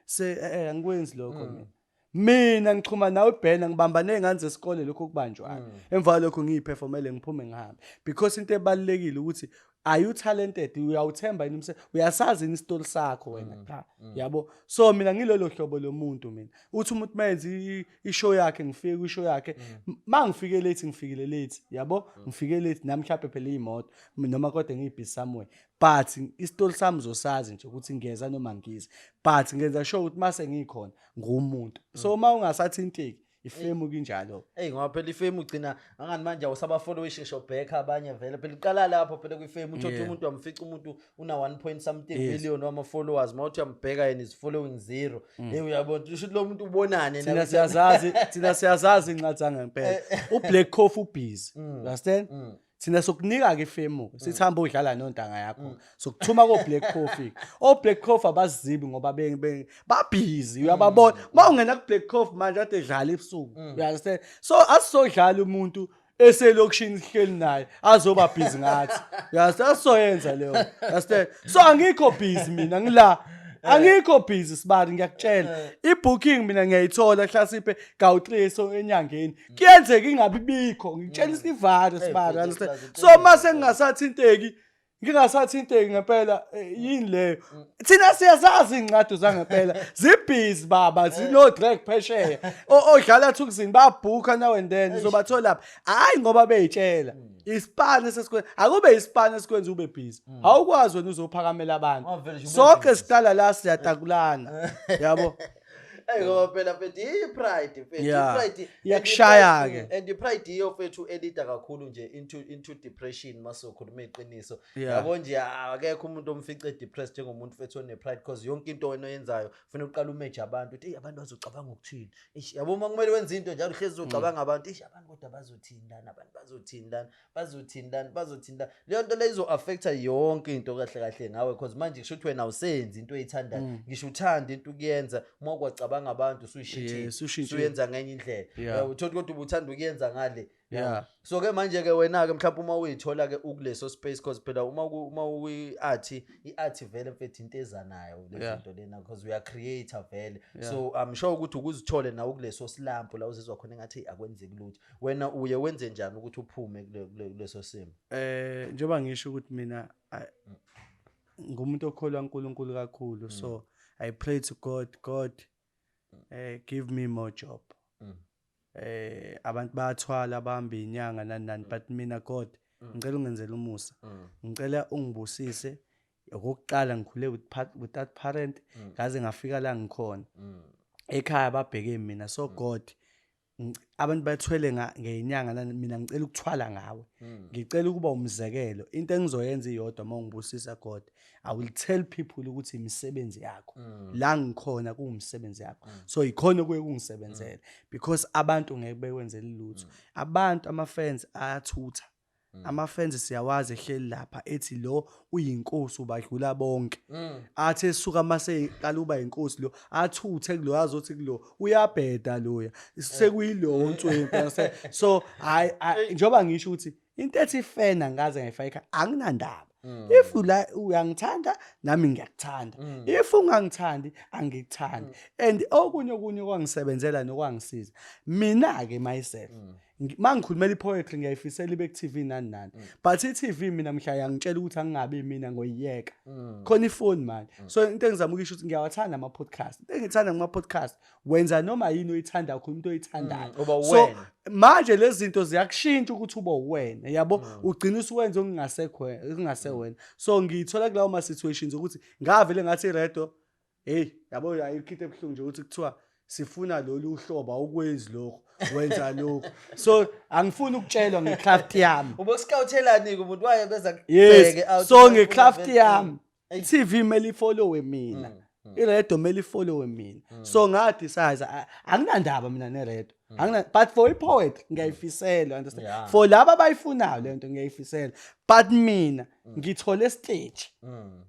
se angikwenzi lokho mina. Mina ngixhuma nawe ibhena ngibamba nezingane zesikole lokho kubanjwayo. Emva kwalokho ngiyiperformele ngiphume ngihambe. Because into ebalulekile ukuthi are you talented, uyawuthemba yini umsebenzi, uyasazi yini isitori sakho wena cha. Yabo, so mina ngilolo hlobo lomuntu mina. Uthi umuntu mayenze ishow yakhe ngifike kwishow yakhe, mangifike late ngifikile late, yabo, ngifike late nami mhlawumbe phela imoto noma kodwa ngiyibhizi somewhere, but isitori sami uzosazi nje ukuthi ngiyeza noma ngize, but ngenza sure ukuthi mase ngikhona ngumuntu. So uma ungasathinteki ifame kinjalo. Ey, ngoba phela ifame ugcina angani manje awusabafollowish ngisho back abanye vele phela iqala lapho phela kwifame uthola umuntu uyamfica umuntu una 1 point something million wama followers, mawuthi uyambheka yena is following zero. Hey, uyabona usho ukuthi lo muntu ubonane Thina nawe. siyazazi, thina siyazazi incwadi zangempela. uBlack Coffee ubusy, understand? Thina sokunika ke ifame ke sithi hamba udlala nontanga yakho, sokuthuma ko Black Coffee. O Black Coffee abazibi ngoba ba busy, uyababona mawungena ku Black Coffee manje ade edlala ebusuku, you understand? So asizodlala umuntu eselokishini sihleli naye azoba busy ngathi, you understand? Asoyenza leyo, understand? So angikho busy mina, ngila angikho busy sibali, ngiyakutshela i-booking mina ngiyayithola hlasiphe kawu-3 so enyangeni kuyenzeka ingabi bikho, ngikutshela isivalo sibali, Hey, understand? mfethu, So mase ngingasathinteki, ngingasathinteki ngempela, yini leyo? Thina siyazazi iy'ncwadi zangempela zibhizi baba, zino-drag phesheya odlala Thukzin babhukha now and then, uzobathola lapha hhayi ngoba bey'tshela isipani esesikwenza akube isipani esikwenza ube busy, awukwazi wena uzophakamela abantu. Wavele nje ube Sonke busy. siqala la siyatakulana, yabo. Ey, ngoba phela mfethu iyi-pride mfethu, i-pride. Iyakushaya-ke. And i-pride iyo mfethu elida kakhulu nje into depression, masokhuluma iqiniso. Yabo nje, akekho umuntu omfice depressed njengomuntu mfethu one-pride, because yonke into wena oyenzayo ufuna uqala umeje abantu ukuthi, "Eyi, abantu bazocabanga ukuthini?" Eish, yabo, uma kumele wenze into njalo uhlezi uzocabanga abantu, eish, abantu kodwa bazothini lana, abantu bazothini lana, bazothini lana, bazothini lana. Leyo nto leyo izo-affecta yonke into kahle kahle ngawe, because manje kusho ukuthi wena awusenzi into oyithandayo. Ngisho uthanda into ukuyenza, uma kwacabanga abantu usuyishintshile, Usushintshile. usuyenza ngenye indlela. Uthola kodwa ubuthanda ukuyenza ngale. So ke manje ke wena ke mhlawumbe uma uyithola ke ukuleso space, because phela uma uyi-art, i-art vele mfethu into ezanayo le zinto lena, because we are creator vele. So I'm sure ukuthi ukuzithole nawe kuleso slump la uzizwa khona engathi akwenzeki lutho, wena uye wenze njani ukuthi uphume kuleso simo? Njengoba ngisho ukuthi mina ngumuntu okholwa uNkulunkulu kakhulu, so I pray to God, God, give me more job. Abantu bayathwala, bahamba inyanga nani nani, but mina God, ngicela ungenzele umusa, ngicela ungibusise. Okokuqala ngikhule without parent, ngaze ngafika la ngikhona, ekhaya babheke mina, so God, abantu bathwele ngenyanga nani, mina ngicela ukuthwala ngawe, ngicela ukuba umzekelo. Into engizoyenza iyodwa, uma ungibusisa God, I will tell people ukuthi imisebenzi yakho, la ngikhona kuwumsebenzi yakho. So ikhona kuye kungisebenzela, because abantu ngeke bekwenzele lutho. Abantu, ama-fans ayathutha, ama-fans siyawazi, ehleli lapha ethi lo uyinkosi, ubadlula bonke. Athi esuka mase eqala uba inkosi lo, athuthe kulo, azothi kulo uyabheda loya, sekuyilo nswempu. So hayi, njengoba ngisho ukuthi into ethi fan angikaze ngayifaka, anginandaba. If ula uyangithanda, nami ngiyakuthanda. If ungangithandi, angikuthandi. And okunye okwangisebenzela nokwangisiza mina ke myself, mangikhulumela i-poetry, ngiyayifisela ibe ku-TV nani nani, but i-TV mina mhla yangitshela ukuthi angingabi mina, ngoyiyeka. Khona ifoni manje. So into engizama ukusho ukuthi ngiyawathanda ama-podcast. Into engithanda ngama-podcast, wenza noma yini oyithandayo, khuluma into oyithandayo. Uba So uwena. manje lezi zinto ziyakushintsha ukuthi ube uwena, yabo, ugcina usuwenza okungasekho, okungasewena. So ngiyithola kulawo ma-situations ukuthi ngavele ngathi iredo, hey, yabo, ayikho into ebuhlungu nje ukuthi kuthiwa sifuna lolu hlobo, awukwenzi lokho, wenza lokho. So angifuni ukutshelwa ngecraft yami. Ubokuscouthelani-ke umuntu waye beza Yes. kubheke out So uma ngecraft ufuna yami, i-TV kumele ifollowe mina, iredo kumele ifollowe mina. So ngadecide anginandaba mina neredo, angina, but for i-poetry ngiyayifisela, understand? For laba abayifunayo lento ngiyayifisela, but mina ngithole stage.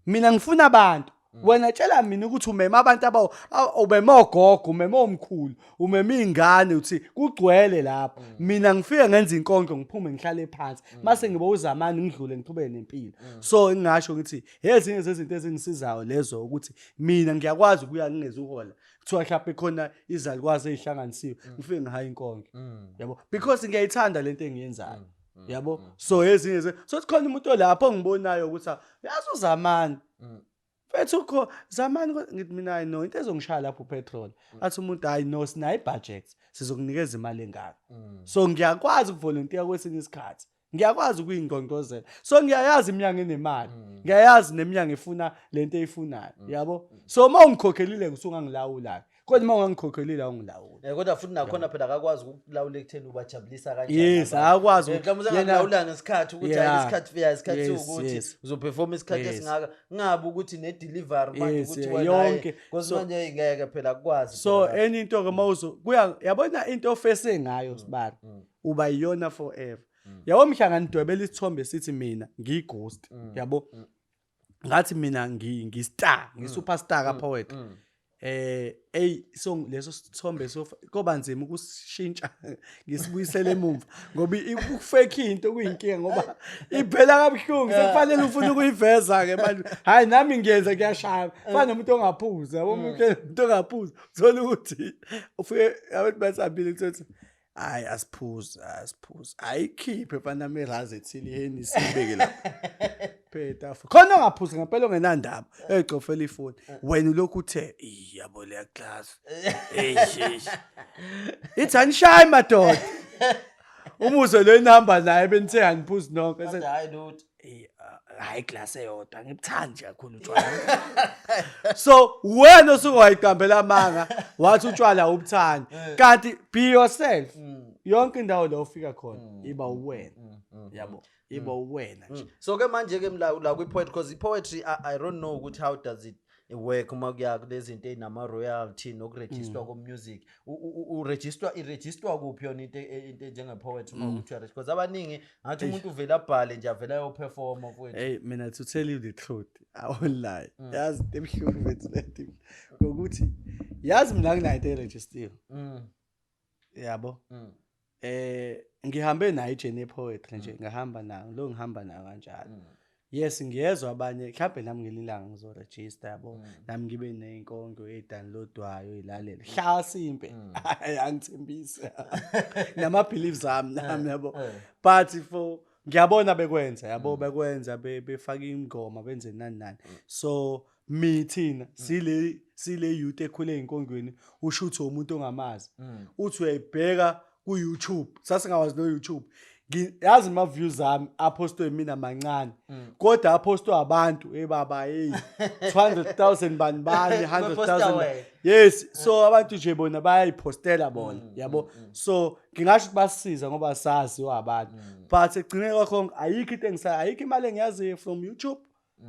Mina ngifuna abantu. Wena tshela mina ukuthi umema abantu ubema ogogo, umema omkhulu, umema iy'ngane, uthi kugcwele lapho. Mina ngifike ngenza inkondlo, ngiphume ngihlale phansi, mase ngibe uzamani, ngidlule, ngiqhubeke nempilo. So ngingasho ukuthi ezinye zezinto ezingisizayo lezo, ukuthi mina ngiyakwazi ukuya ngingezuhola, kuthiwa mhlawumbe khona izalukwazi ey'hlanganisiwe, ngifike ngihaye inkondlo, yabo, because ngiyayithanda lento engiyenzayo, yabo. So ezinye so sikhona umuntu olapho ongibonayo ukuthi yazi uzamani mfethu, ukho zamani, ngithi mina hayi no, into ezongishaya lapho upetrol. Athi umuntu, hayi no, sinayo ibudget, sizokunikeza imali engaka. So ngiyakwazi ukuvolunteer kwesinye isikhathi, ngiyakwazi ukuyingqongqozela. So ngiyayazi iminyango enemali, ngiyayazi neminyango efuna lento eyifunayo, yabo. So uma ungikhokhelile usungangilawula-ke, kodwa uma ungangikhokhelile awungilawuli. Kodwa futhi nakhona phela akakwazi ukulawula ekutheni ubajabulisa kanjani Yes, abantu. akakwazi Mhlawumbe usengakulawula ngesikhathi ukuthi hayi, isikhathi fika isikhathi siwukuthi uzoperforma isikhathi esingaka, kungabi ukuthi ne-delivery manje ukuthi wena hhayi, yonke. because manje ngeke phela akukwazi So phela. Enye into-ke mawuzo kuya, yabona into ofese ngayo sibari, uba yiyona forever, yabo. Mhla nganidwebela isithombe sithi mina ngiyi-ghost, yabo, ngathi mina ngi-star, ngi-superstar ka-poetry, ey, so leso sithombe so koba nzima ukusishintsha ngisibuyisele emumva, ngoba ukufake into kuyinkinga, ngoba iphela kabuhlungu, sekufanele ufune ukuyiveza ke manje. Hayi, nami ngiyenza, kuyashaya, fana nomuntu ongaphuzi, yabo. Umuntu ongaphuzi uthola ukuthi ufike abantu basambile, kuthi hayi, asiphuzi, asiphuzi, ayikhiphe fana nami ethile iHennessy, ibeke lapha phela khona. Ongaphuzi ngempela, ongenandaba, eyicofela ifoni, wena ulokhu uthe yabo leya class, eish eish, ithi anishayi madoda, umuzwe lo inamba naye benithe aniphuzi nonke. Manje hhayi lutho. Hayi, glass eyodwa, ngibuthandi nje kakhulu utshwala. So wena osuke wayiqambela amanga, wathi utshwala awubuthandi, kanti be yourself. Yonke indawo la ufika khona, iba uwena, yabo, iba uwena nje. So ke manje ke la kwi-poetry, because i-poetry, I don't know ukuthi how does it work uma kuya kulezi zinto ey'nama-royalty nokurejistwa ko-music. Urejistwa, irejistwa kuphi yona into enjenge-poetry uma ukuthi uyaregister? Because abaningi ngathi umuntu uvele abhale nje, avele ayoperforma, mfowethu. Hey mina, to tell you the truth, I won't lie. Yazi into ebuhlungu mfethu lento, ngokuthi yazi mina nginayo into erejistiwe. Yabo. Ngihambe nayo ijourney poetry nje, ngahamba nayo, lo ngihamba nayo kanjalo. Yes, ngiyezwa abanye, mhlawumbe nami ngelinye ilanga ngizoregister, yabo. Nami ngibe ney'nkondlo ey'downloadwayo, ey'lalele. Hlasimpe. Hayi, angithembisi. Nama beliefs ami nami, yabo. But for ngiyabona bekwenza, yabo, bekwenza befaka ingoma, benze nani nani. So mithina sile youth ekhule ey'nkondlweni, usho ukuthi umuntu ongamazi. Uthi uyayibheka ku-YouTube, sasingawazi no-YouTube. Yazi ama-views ami aphostwe mina mancane, kodwa aphostwe abantu ebaba, hey, 200,000 bani bani, 100,000. Wena. Yes, so abantu nje bona bayayiphostela bona, yabo. So ngingasho ukuthi basisiza ngoba saziwa abantu, but ekugcineni kwakho ayikho into ayikho imali engiyaziyo from YouTube.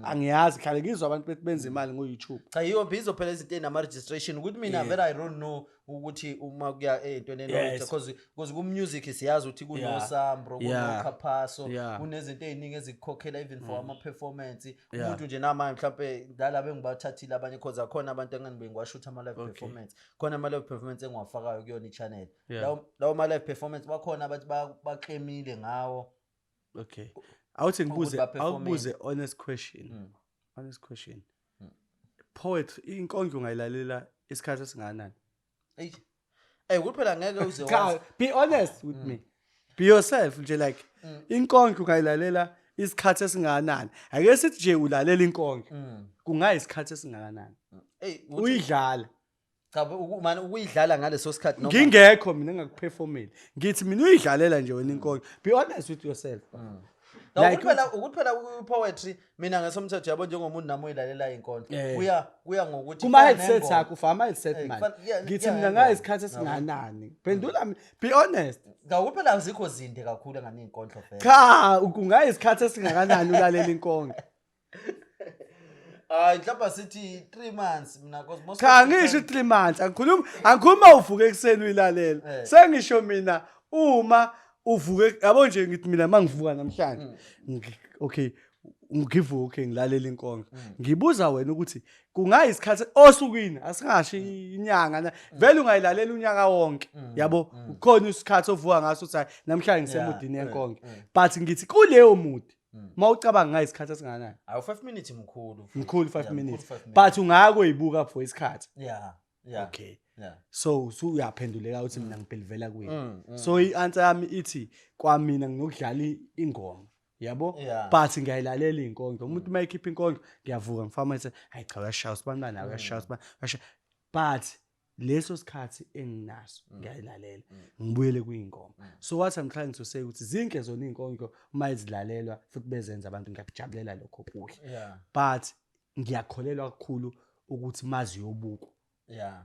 Angiyazi, hlale ngizwa abantu bethi benza imali ngo-YouTube. Cha, yiyo yizo phela izinto ey'nama-registration, ukuthi mina vele I don't know ukuthi uma kuya ey'ntweni, because ku-music siyazi ukuthi kunoSAMRO, kunoCAPASSO, kunezinto ey'ningi ezikukhokhela even for ama-performance. Umuntu nje namanje mhlampe nalaba engibathathile abanye, cause akhona abantu engangibe ngiwashutha ama-live performance, khona ama-live performance engiwafakayo kuyona i-channel. Lawo ma-live performance bakhona abathi baklemile ngawo. Okay, awuthi ngibuze, Ukuthi ba-perform-ile. awukubuze honest question. Honest question. Poetry, inkondlo, ungayilalela isikhathi esingakanani? Eyi, ukuthi phela ngeke uze Cha, wazi. be honest with me, be yourself nje, like inkondlo ungayilalela isikhathi esingakanani? Ake sithi nje ulalela inkondlo, kungayisikhathi esingakanani Eyi, ukuthi- uyidlala? Cha, mani ukuyidlala ngaleso sikhathi noma Ngingekho mina, engakuphefomeli, ngithi mina uyidlalela nje wena inkondlo. Be honest with yourself. No, Like ukuthi phela kwi-poetry mina ngesomthetho, yabo, njengomuntu nami oyilalela inkondlo, kuya ngokuthi kuma-headset kufana nengoma. akho, ufaka ama-headset. Eh, Manje kuya ngithi mina ngengoma. ngayisikhathi esingakanani? Phendula mina, be honest. Cha, ukuthi phela azikho zinde kakhulu engane iy'nkondlo vele. Cha, kungayisikhathi esingakanani ulalela inkondlo? Hayi, mhlawumbe sithi 3 months mina, 'cause most Cha, of the ngisho 3 months, angikhulumi, angikhuluma uvuke ekuseni uyilalela. Sengisho mina uma uvuke, yabo nje, ngithi mina uma ngivuka namhlanje, okay, ngivuke, okay, ngilalela inkondlo. Ngibuza wena ukuthi kungayisikhathi osukwini, asingasho inyanga na, vele ungayilalela unyaka wonke, yabo, kukhona isikhathi ovuka ngaso uthi, "Hayi, namhlanje ngisemudini yenkondlo." But ngithi kuleyo mood, uma ucabanga, ngayisikhathi esingakanani? Awu, 5 minutes mkhulu futhi. Mkhulu 5 Yeah, mkhulu minutes. 5 minutes. But ungakoyibuka for isikhathi? Yeah. Okay. Yeah. So usuyaphenduleka ukuthi mina ngibelivela kuyini. So i-answer yami ithi kwamina nginokudlala ingoma, yabo, but ngiyayilalela iy'nkondlo. Umuntu uma ekhipha inkondlo, ngiyavuka ngifama ethi, hayi cha, uyashaya usibani bani, uyashaya usibani, uyashaya, but leso sikhathi enginaso ngiyayilalela, ngibuyele kuyingoma. So what I'm trying to say ukuthi zinke zona iy'nkondlo uma zilalelwa futhi bezenza abantu, ngiyakujabulela lokho kuhle, but ngiyakholelwa kakhulu ukuthi maziyobukwa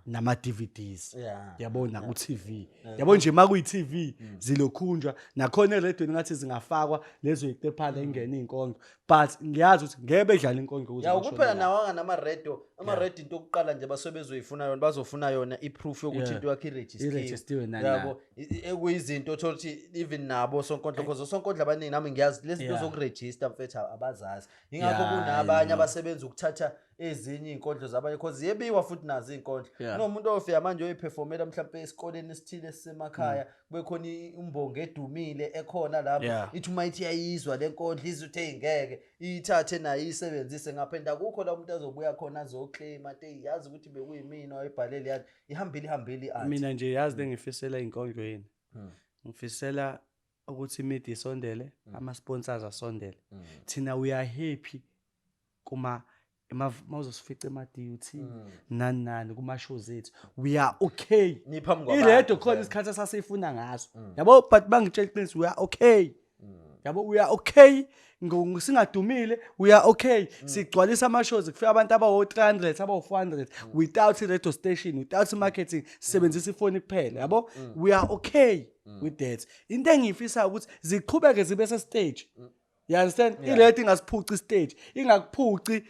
nama-DVDs, yabo, naku-TV, yabo nje, uma kuyi-TV zilokhunjwa, nakhona eredweni ngathi zingafakwa lezo yiqephana ingene iy'nkondlo, but ngiyazi ukuthi ngeke bedlale inkondlo ukuze Ya, bashone ukuthi phela lapho. nawo anganama-radio, ama-radio into yokuqala nje basuke bezoyifuna yona, bazofuna yona i-proof yokuthi into yakho irejistiwe. Irejistiwe nani. Yabo, ekuyizinto othola ukuthi even nabo sonkondlo, cause osonkondlo abaningi nami ngiyazi lezi zinto zokurejista, mfethu, abazazi, ingakho kunabanye abasebenza ukuthatha ezinye iy'nkondlo zabanye, cause ziyebiwa futhi nazo iy'nkondlo. Kunomuntu ofika manje oyiphefomela mhlawumpe esikoleni esithile esisemakhaya, kube khona imbongi edumile ekhona lapho, ithi uma ithi iyayizwa le nkondlo, izwe ukuthi eyi ngeke iyithathe nayo iyisebenzise ngapha, akukho la umuntu azobuya khona azoclaim ati, "Eyi, yazi ukuthi bekuyimina wayibhalele." Yani ihambile, ihambile i-art. Mina nje yazi le ngifisela iy'nkondlo yini? Ngifisela ukuthi imedia isondele, ama-sponsors asondele. Thina we are happy kuma mawuzosifica ema-DUT, nani nani, kuma-shows ethu, we are okay. Niphambi kwabantu, Iredio khona vele. isikhathi esasifuna ngaso, yabo, but bangitshela iqiniso, we are okay, yabo, we are okay. Singadumile, we are okay. Sigcwalisa ama-shows, kufika abantu abawo-300, abawo-400, without i-radio station, without i-marketing, sisebenzisa ifoni kuphela, yabo. We are okay with that. Into engiyifisayo ukuthi ziqhubeke zibe se-stage, you understand? I-radio ingasiphuci istage, ingakuphuci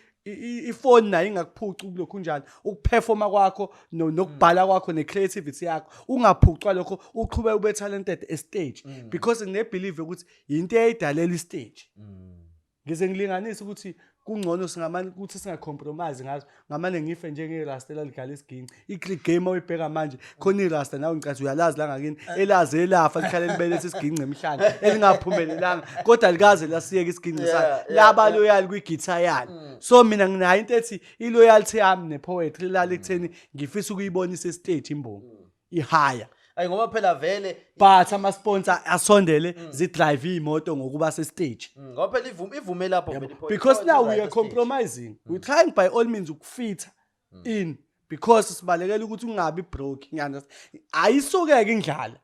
ifoni nayo, ingakuphuci kulokhu njani ukuperforma kwakho nokubhala kwakho ne-creativity yakho. Ungaphucwa lokho, uqhubeke ube talented estage, because ngine-believe ukuthi into eyayidalela istage. Ngize ngilinganise ukuthi kungcono singamane ukuthi singacompromise ngazo, ngamane ngife njengerasta elalidlala isiginci. I-game oyibheka manje khona irasta, nawe ngicathi uyalazi la ngakini, elazi elafa lihlale libelethe isiginci emhlane, elingaphumelelanga kodwa likaze lasiyeka isiginci salo. Laba loyal kwigitha yalo. So mina nginayo into ethi i-loyalty yami ne-poetry lala ekutheni ngifisa ukuyibonisa estage imbongi ihaya. Ayi, ngoba phela vele But ama-sponsor asondele, zidrive iy'moto ngokuba sestage. Ngoba phela ivume lapho vele Because i-poetry now we right are stage. compromising. We're trying by all means ukufitha in because sibalekela ukuthi ungabi broke, ngiya-understand. Ayisukeke indlala,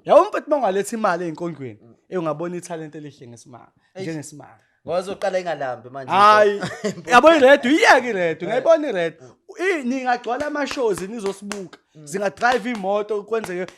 yabo mfethu. Uma ungaletha imali ey'nkondlweni, ungabona ithalente elihle ngesimanga, njengesimanga. Ngoba zoqala ingalambi manje. Hayi, yabo, iredio iyeke, iredio ngayibona, iredio ningagcwala ama-shows, nizosibuka, zingadrive imoto, kwenzeke.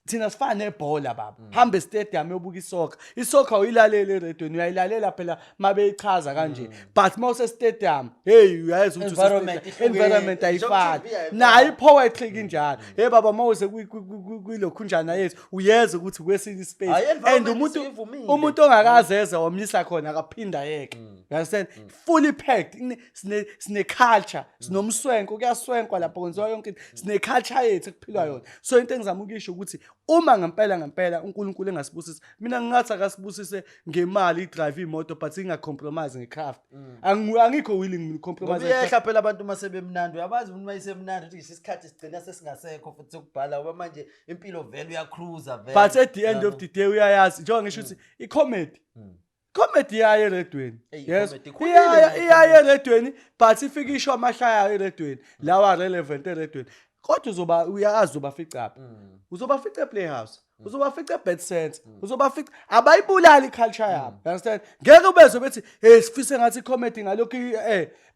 Thina sifana nebhola, baba. Hamba estadium yobuka isoccer. Isoccer uyilalela eredweni, uyayilalela phela mabeyichaza kanje, but uma use-stadium, hey, uyazi ukuthi Environment use-stadium. ihlukene. Environment ayifani. Njengoba TV ayifani. Nayo i-poetry kinjalo. Hey baba, uma use kwilokhunjana yethu, uyeza ukuthi kwesinye ispace. Hhayi, And environment umuntu isivumile. umuntu ongakaze wamyisa khona akaphinda yeke, you understand? Fully packed. Sine culture, sinomswenko, kuyaswenkwa lapho, kwenziwa yonke into. Sine culture yethu ekuphilwa yona. So into engizama ukuyisho ukuthi uma ngempela ngempela uNkulunkulu engasibusisa, mina ngingathi akasibusise ngemali, idrive imoto, but ingacompromise ngecraft. Angikho willing mina Ngoba ucompromise. iyehla phela abantu uma sebemnandi. Uyabazi umuntu uma isemnandi ukuthi isikhathi sigcina sesingasekho futhi sokubhala, ngoba manje impilo vele uyacruisa vele. But at the end of the day, uyayazi njengoba ngisho ukuthi i-comedy, comedy iyaye eredweni. Eyi, Yes. i-comedy ikhulile Iyaya nje. Iyaye eredweni, but ifike isho amahlaya eredweni lawa relevant eredweni, kodwa uzoba uyazi uzobafica phi. Uzobafica ePlayhouse, uzobafica eBat Center, uzobafica. Abayibulali iculture yabo, you understand? Ngeke ubezwe bethi, "Hey, sifise ngathi i-comedy ngalokhu."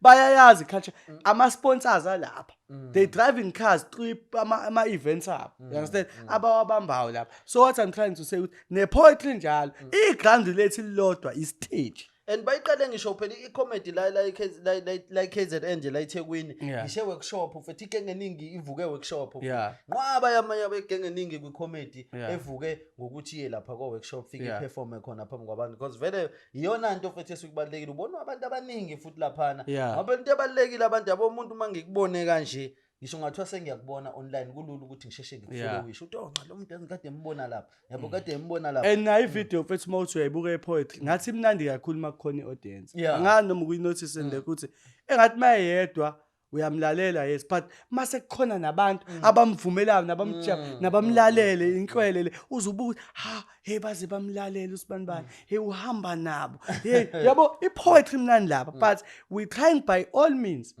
Bayayazi iculture. Ama sponsors alapha, they driving cars through ama events abo, you understand? Abawabambayo lapha. So what I'm trying to say ukuthi ne-poetry njalo, iground lethu lilodwa istage. And bayiqale ngisho phela i-comedy la i-KZN nje, la eThekwini. Ngisho workshop futhi, igenge eningi ivuke workshop. Nqwaba yamanye eningi kwi-comedy evuke ngokuthi iye lapha ko-workshop, fike iperforme khona phambi kwabantu, because vele iyona nto futhi esuke ibalulekile. Ubona abantu abaningi futhi laphana. Ngoba into ebalulekile abantu, yabo, umuntu uma ngikubone kanje, ngisho ngathiwa sengiyakubona online, kulula ukuthi ngisheshe ngikufollowishe, uthi, "Oh, cha, lo muntu kade ngibona lapha, yabo, kade ngibona lapha." And nayo ivideo mfethu, uma uthi uyayibuka e-poetry, ngathi imnandi kakhulu uma kukhona i-audience. Angani noma ukuyinotice nje ukuthi engathi uma eyedwa uyamlalela, yes, but mase kukhona nabantu abamvumelayo nabamtsha nabamlalele inhlwele le, uzubuka ukuthi, ha, hey, baze bamlalela usibani bani, hey, uhamba nabo, hey, yabo, i-poetry mnandi lapha. But we trying by all means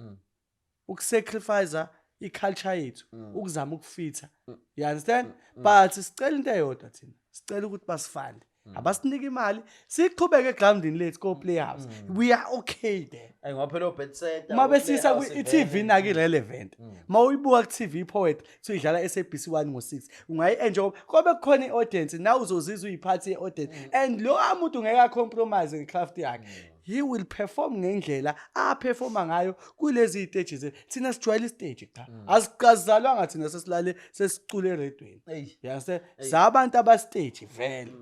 ukusacrifice i-culture yethu ukuzama ukufitha, you understand? But sicela into eyodwa thina, sicela ukuthi basifande, abasinike imali, siqhubeke egroundini lethu ko-Playhouse. We are okay there. Ayi, ngoba phela o-Bet Center, Uma besisa o-Playhouse i-TV vele. naki irrelevant. Uma uyibuka ku-TV i-poetry, kuthiwa idlala SABC 1 ngo-6, ungayi-enjoy kobe kukhona i-audience. Nawe uzozizwa uyiphathi ye-audience, and lo muntu ngeke acompromise ngecraft yakhe. He will perform ngendlela aperforma ngayo kulezi iy'teji zethu. Thina sijwayele isiteji, cha, asikazalwanga thina sesilale sesicule eredweni. Eyi. Yase sabantu abastage vele,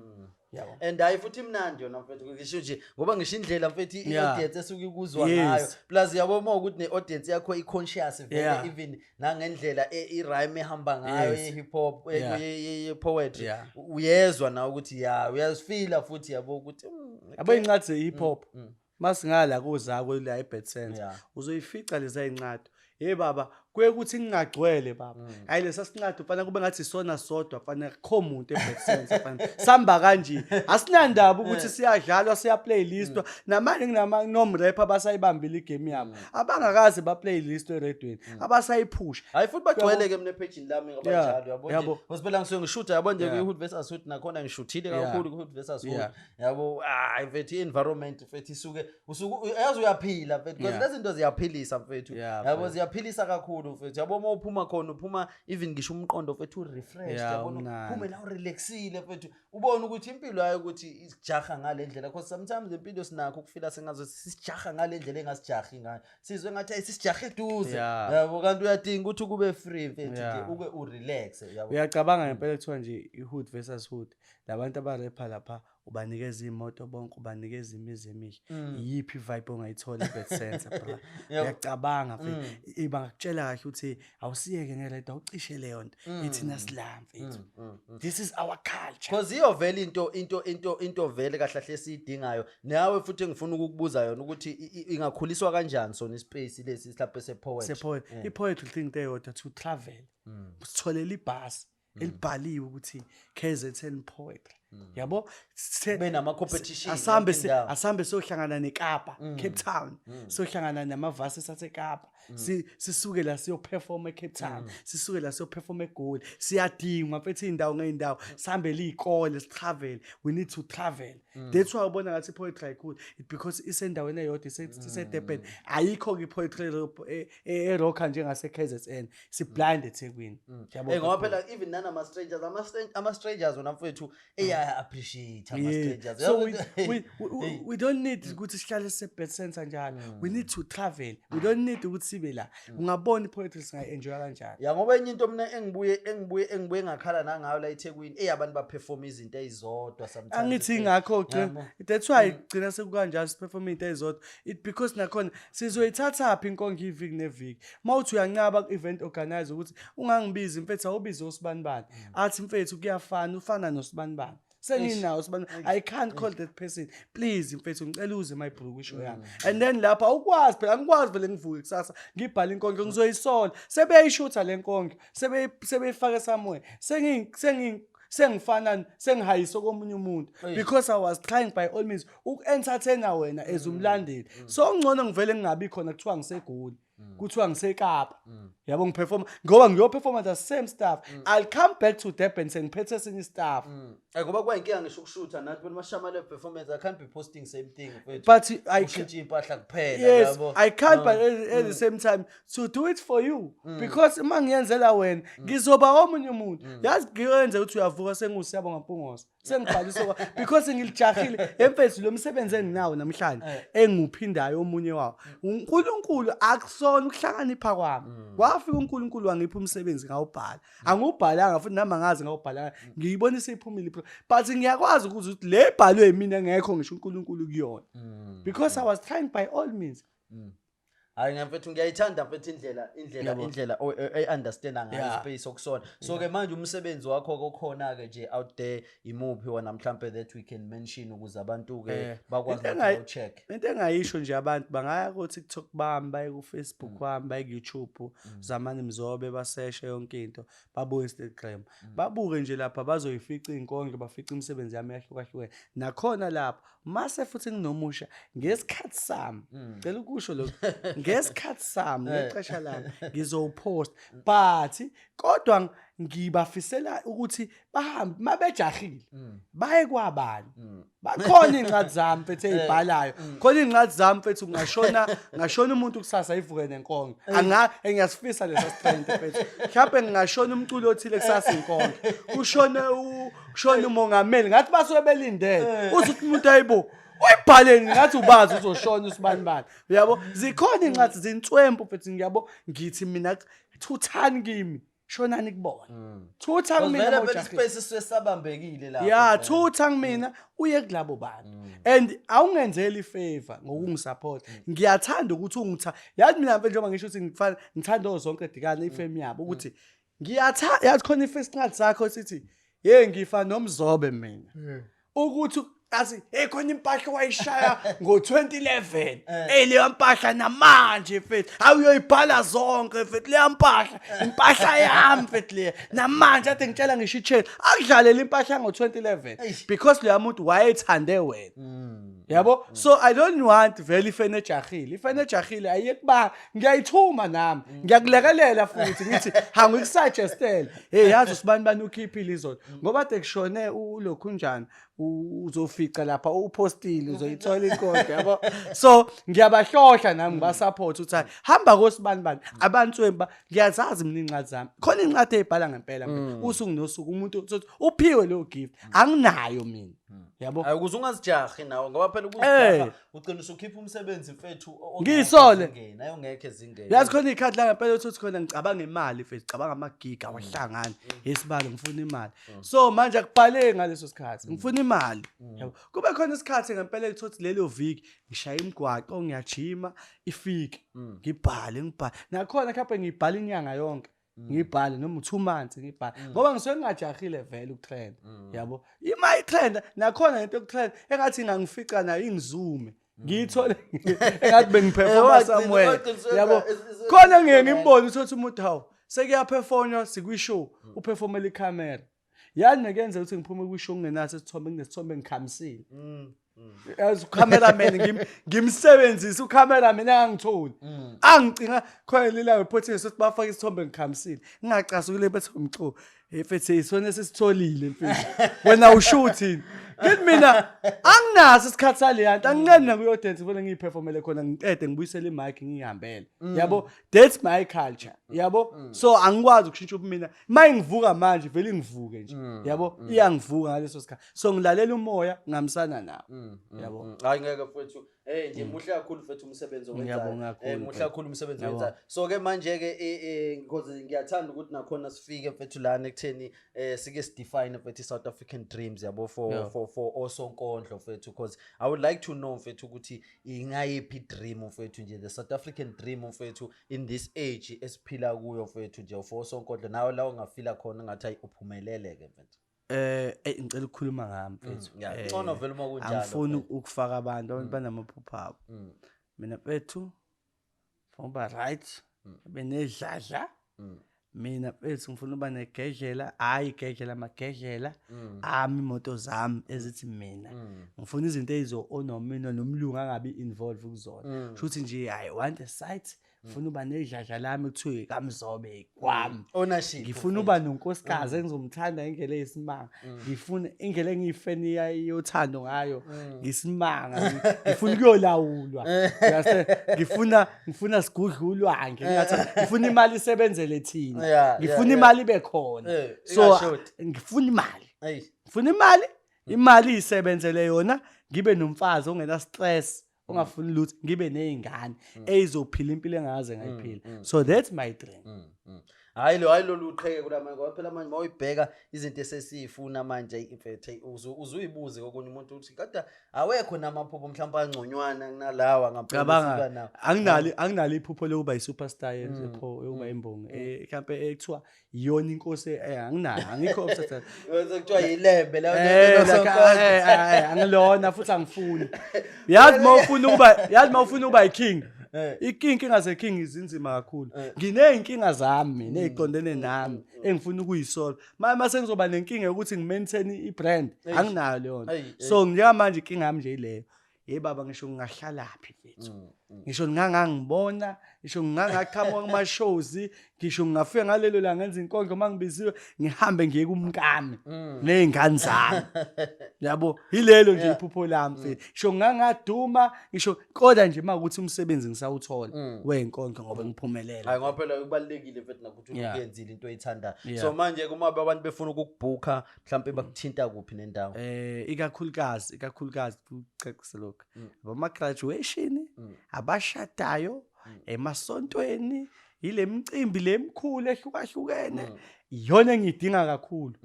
yabo. And hayi, futhi imnandi yona mfethu, ngisho nje ngoba ngisho indlela mfethu i-audience esuke ikuzwa ngayo, plus yabo uma ukuthi ne-audience yakho i-conscious vele, even nangendlela i-rhyme ehamba ngayo ye-hip hop, ye-poetry, uyezwa nawe ukuthi ya, uyazifila futhi, yabo, ukuthi Yabo, iy'ncwadi ze-hip hop, masingala kuzako la e-Bet Center, uzoyifica leza y'ncwadi. Hey baba. Kuye kuthi ngingagcwele baba. Hayi, lesa sincwadi mfana, kube ngathi isona sodwa mfana, kho muntu e-BAT Centre mfana. Samba kanje. Asinandaba ukuthi siyadlalwa, siya playlistwa. Namanje nginama nomrapper abasayibambile igame yabo. Abangakaze ba playlist eredweni. Abasayiphusha. Hayi, futhi bagcwele-ke mina ephejini lami ngabanjalo, yabo nje. Yabo. Ngoba phela ngisuke ngishutha, yabo nje, kwi-hood versus hood, nakhona ngishuthile kakhulu kwi-hood versus hood. Yabo, hayi mfethu, i-environment mfethu isuke usuke yazi uyaphila mfethu, because lezi zinto ziyaphilisa mfethu. Yabo, mfethu. Ziyaphilisa kakhulu mfethu, yabo. Uma uphuma khona, uphuma even ngisho umqondo mfethu urefreshed, yabona. Umnandi. Uphume la urelaxile mfethu, ubone ukuthi impilo yayo ukuthi isijaha ngale ndlela, because sometimes impilo sinakho ukufila sengazo sisijaha ngale ndlela engasijahi ngayo, sizwe ngathi ayi sisijahe eduze. Yabo, kanti uyadinga ukuthi kube free mfethu nje, uke urelax, yabo. Uyacabanga ngempela kuthiwa nje i-hood versus hood, labantu abarepha lapha ubanikeza iy'moto bonke, ubanikeza imizi emihle. Iyiphi i-vibe ongayithola e-BAT Centre, bra? Uyacabanga mfethu, bangakutshela kahle ukuthi awusiyeke ngeredo, awucishe leyo nto, ithina sila mfethu, this is our culture. Cause iyo vele into vele kahle kahle esiyidingayo nawe, futhi engifuna ukukubuza yona ukuthi ingakhuliswa kanjani sona ispace lesi mhlawumbe sepoetry? I-poetry thing, into eyodwa, to travel, sitholele ibhasi elibhaliwe ukuthi KZN poetry, yabo. Kube nama-competition Asambe yonke indawo. Asambe sohlangana neKapa, Cape Town, sohlangana namavasi saseKapa. Sisuke la siyoperform eCape Town, sisuke la siyoperform eGoli. Siyadingwa mfethu iy'ndawo ngey'ndawo, sihambele iy'kole, sitravel. We need to travel. That's why ubona ngathi i-poetry ayikhulu. It because isendaweni eyodwa, iseDurban. Ayikho-ke i-poetry erocka njengase-KZN. Si-blind eThekwini. Yabo, Eh, ngoba kakhulu. phela even nanama-strangers, ama-strangers wona mfethu eya-appreciate ama-strangers. So we don't need ukuthi sihlale sise-BAT Centre njalo. We need to travel. We don't need ukuthi sibe la. Ungabona i-poetry singayi-enjoya kanjani. Ya, ngoba enye into mina engibuye ngakhala nangayo la eThekwini, eyabantu baperform izinto ey'zodwa sometimes. Angithi mfethu. ingakho gcina, Yabo. that's why gcina sekukanjalo, siperform into ey'zodwa. It because nakhona sizoyithathaphi inkonzo iviki neviki. Uma uthi uyanqaba ku-event organizer ukuthi ungangibizi mfethu, awubize usibanibani, athi mfethu kuyafana, ufana nosibanibani, senginawo sibani, I can't call that person, please mfethu, ngicela uze my bro kwishow yami. And then lapho awukwazi phela, angikwazi vele ngivuke kusasa ngibhale inkondlo, ngizoyisola sebeyishutha le nkondlo, sebeyifake somewhere, sengifana sengihayisa komunye umuntu, because I was trying by all means uku-entertaina wena as umlandeli. So ngcono ngivele ngingabi khona, kuthiwa ngiseGoli, kuthiwa ngiseKapa, yabo, ngiperforma ngoba ngiyoperforma the same stuff. I'll come back to Durban sengiphethe esinye stuff. Eh, ngoba kwayinkinga ngisho ukushutha nathi bona mashama le performance, I can't be posting same thing mfethu. But I Ushintshe impahla kuphela. Yes. Yabo. I can't, but at the same time to do it for you, because uma ngiyenzela wena ngizoba omunye umuntu, yazi, ngiyenze ukuthi uyavuka senguSiyabonga Mpungose, sengibhaliswe because ngilijahile emfethu lo msebenzi enginawo namhlanje enguphindayo omunye wawo. uNkulunkulu, akusona ukuhlakanipha kwami. Kwafika uNkulunkulu wangipha umsebenzi, ngawubhala. Angiwubhalanga futhi nami angazi ngawubhalanga, ngiyibona isiphumile, but ngiyakwazi ukuthi le ibhalwe yimina engekho ngisho uNkulunkulu kuyona, because I was trying by all means. Hayi mfethu, ngiyayithanda mfethu indlela indlela e-understanda ngayo ispace okusona. So ke manje umsebenzi wakho kokhona ke nje out there imuphi wona mhlambe that we can mention ukuze abantu ke bakwazi Into ukuthi bawu-check? Into engayisho nje, abantu bangaya ku-TikTok bami, baye ku-Facebook wami, baye ku-YouTube, Zamani Mzobe, baseshe yonke into, babuke Instagram, babuke nje lapha, bazoyifica iy'nkondlo, bafice imisebenzi yami eyahlukahlukene nakhona lapho. Mase futhi nginomusha ngesikhathi sami, cela ukusho lokho, ngesikhathi sami, ngexesha lami ngizowupost, but kodwa ngibafisela ukuthi bahambe mabejahile baye kwabani. Bakhona iy'ncwadi zami mfethu ey'bhalayo, khona iy'ncwadi zami mfethu, kungashona ngashona umuntu kusasa ivuke nenkondlo. Anga ngiyasifisa lesa strength mfethu. Mhlawumbe ngingashona umculo othile kusasa, inkondlo, kushone kushone umongameli, ngathi basuke belindele uthi umuntu ayibo uyibhaleni, ngathi ubazi uzoshona usibani bani, uyabo. Zikhona iy'ncwadi zinswempu mfethu, ngiyabo. Ngithi mina thuthani kimi, shonani kubona, thutha kumina Vele uma vele ujahile. ispace sisuke sabambekile lapho. Ya. Vele. Thutha kumina uye kulabo bantu and awungenzeli ifavor ngokungisupport. Ngiyathanda ukuthi ungitha, yazi mina mfethu, njengoba ngisho ukuthi ngifana ngithanda zonke dikana ifame yabo, ukuthi ngiyathanda, yazi, khona ifirst incwadi sakho sithi hey, ngifa noMzobe mina, ukuthi Athi, hey, khona impahla wayishaya ngo-2011. Hey, leyo mpahla namanje mfethu, awuyoyibhala zonke mfethu, leya mpahla, impahla yami mfethu leya. Namanje ade ngitshela ngisho icheli, akudlalele impahla ngo-2011 because leya muntu wayethande wena. Yabo? So I don't want vele ifene ejahile. Ifene ejahile ayiyekuba ngiyayithuma nami. Ngiyakulekelela futhi ngithi ha ngikusuggestele. Hey, yazi usibani bani ukhiphile izolo. Ngoba ade kushone ulokhunjani uzofica lapha upostile, uzoyithola inkondlo, yabo. So ngiyabahlohla nami, ngibasupport ukuthi hayi, hamba kosibani bani abantswemba. Ngiyazazi mina iy'ncwadi zami, khona iy'ncwadi ey'bhala ngempela usuku nosuku. Umuntu uthi uphiwe leyo gift, anginayo mina, yabo. Hayi, ukuze ungazijahi nawe, ngoba phela ukuzijaha ugcina usukhipha umsebenzi mfethu ongekho Ngiyisole. ezingeni, ayi, ongekho ezingeni. Yazi khona iy'khathi la ngempela uthi khona ngicabanga imali mfethu, ngicabanga amagiga awahlangani yesibalo, ngifuna imali. So manje akubhaleki ngaleso sikhathi ngifuna imali, yabo. Kube khona isikhathi ngempela ekuthothi lelo viki ngishaya imigwaqo, ngiyajima, ifike ngibhale, ngibhale nakhona mhlawumbe ngibhala inyanga yonke, ngibhale noma 2 months ngibhale, ngoba ngisuke ngingajahile vele ukutrend, yabo. Ima itrend nakhona, lento yokutrend engathi ingangifica nayo, ingizume, ngiyithole engathi bengiperforma somewhere, yabo. Khona ngiye ngimbone, uthothi umuntu, hawu, sekuyaperformwa, sikwi-show, uperformela ikhamera. Yazi nekenzela ukuthi ngiphume kwi-show ngingenaso isithombe, nginesithombe ngikhamisile. Yazi ucameraman ngimsebenzise ucameraman angangitholi, angicinga khona lila report sokuthi bafake isithombe ngikhamisile, ngingacasukile, bethi umcu mfethu isona esisitholile mfethu, wena ushuthi. Ngithi mina anginaso isikhathi saleya nto, anginqeni nakuyodensa vele, ngiyiperformele khona, ngiqede ngibuyisele imic, ngihambele, yabo. That's my culture, yabo. So angikwazi ukushintsha ubumina. Uma ngivuka manje vele ngivuke nje, yabo, iyangivuka ngaleso sikhathi. So ngilalela umoya, ngihambisana nawo, yabo. Hayi ngeke mfethu, nje muhle kakhulu mfethu umsebenzi owenzayo. Ngiyabonga kakhulu, Muhle mfethu. kakhulu umsebenzi Ngiyabonga. owenzayo. So ke manje ke because ngiyathanda ukuthi nakhona sifike mfethu lana ekutheni sike sidefine mfethu i-South African dreams, yabo, for for osonkondlo mfethu, because I would like to know mfethu ukuthi ingayiphi dream mfethu nje, the South African dream mfethu in this age esiphila kuyo mfethu nje for osonkondlo, nawe la ungafila khona ngathi ayi uphumelele ke mfethu. Ngicela ukukhuluma ngami mfethu. Yeah, ngcono vele uma kunjalo, Angifuni mfethu. ukufaka abantu banamaphupho abo. Mina mfethu ngifuna ukuba right, ngibe nedladla. Mina mfethu ngifuna ukuba negedlela, hhayi igedlela, amagedlela ami, imoto zami ezithi mina. Ngifuna izinto ezizo-ownwa mina, nomlungu angabi involved kuzona. Kusho ukuthi nje I want a site, ngifuna uba nedladla lami kuthiwe kaMzobe kwami. Ownership. Ngifuna uba nonkosikazi engizomthanda ngendlela eyisimanga, ngifuna indlela engiyifeni yothando ngayo ngisimanga. Ngifuna ukuyolawulwa. You understand? Ngifuna sigudle ulwandle, ngingathi ngifuna imali isebenzele thina. Ngifuna imali ibe khona. So Ingashoti. ngifuna imali, Hey. ngifuna imali, imali isebenzele yona, ngibe nomfazi ongena stress, ongafuni lutho, ngibe ney'ngane eyizophila impilo engaze ngayiphila. So that's my dream. Hayi lolu uqheke kulamanye, ngoba phela manje mawuyibheka izinto esesiyifuna manje mfethu, uzuyibuze kokunye umuntu ukuthi kodwa awekho namaphupho mhlawumbe angconywana kunalawa ngampela Cabanga. esiba nawo. Anginalo iphupho lokuba i-superstar yokuba imbongi, mhlampe ekuthiwa iyona inkosi, anginayo, angikho obsessed. Bese kuthiwa yilembe la. Like, angilona futhi angifuni. Yazi mawufuna ukuba i-king, inkinga ze-king izinzima kakhulu. Nginey'nkinga zami mina ey'qondene nami engifuna ukuyisolve. Mase ngizoba nenkinga yokuthi ngi-maintain i-brand, anginayo leyo nto. So njengamanje inkinga yami nje ileyo. Ye baba, ngisho ngingahlalaphi mfethu, ngisho ngingangangibona, ngisho ngingangaqhamuka kuma-shows, ngisho ngingafika ngalelo la ngenza inkondlo uma ngibiziwe, ngihambe ngiye kumkami ney'ngane zami, yabo. Yilelo nje iphupho lami mfethu. Ngisho ngingangaduma, ngisho kodwa nje uma kuthi umsebenzi ngisawuthola wey'nkondlo ngoba ngiphumelela. Hayi, ngoba phela kubalulekile mfethu nakuthi uyenzile into oyithandayo. So manje kuma abantu befuna ukukubhukha mhlawumbe bakuthinta kuphi nendawo? Ikakhulukazi kucacise lokho, abama graduation, abashadayo, emasontweni, ile micimbi lemkhulu ehlukahlukene, iyona engiyidinga kakhulu.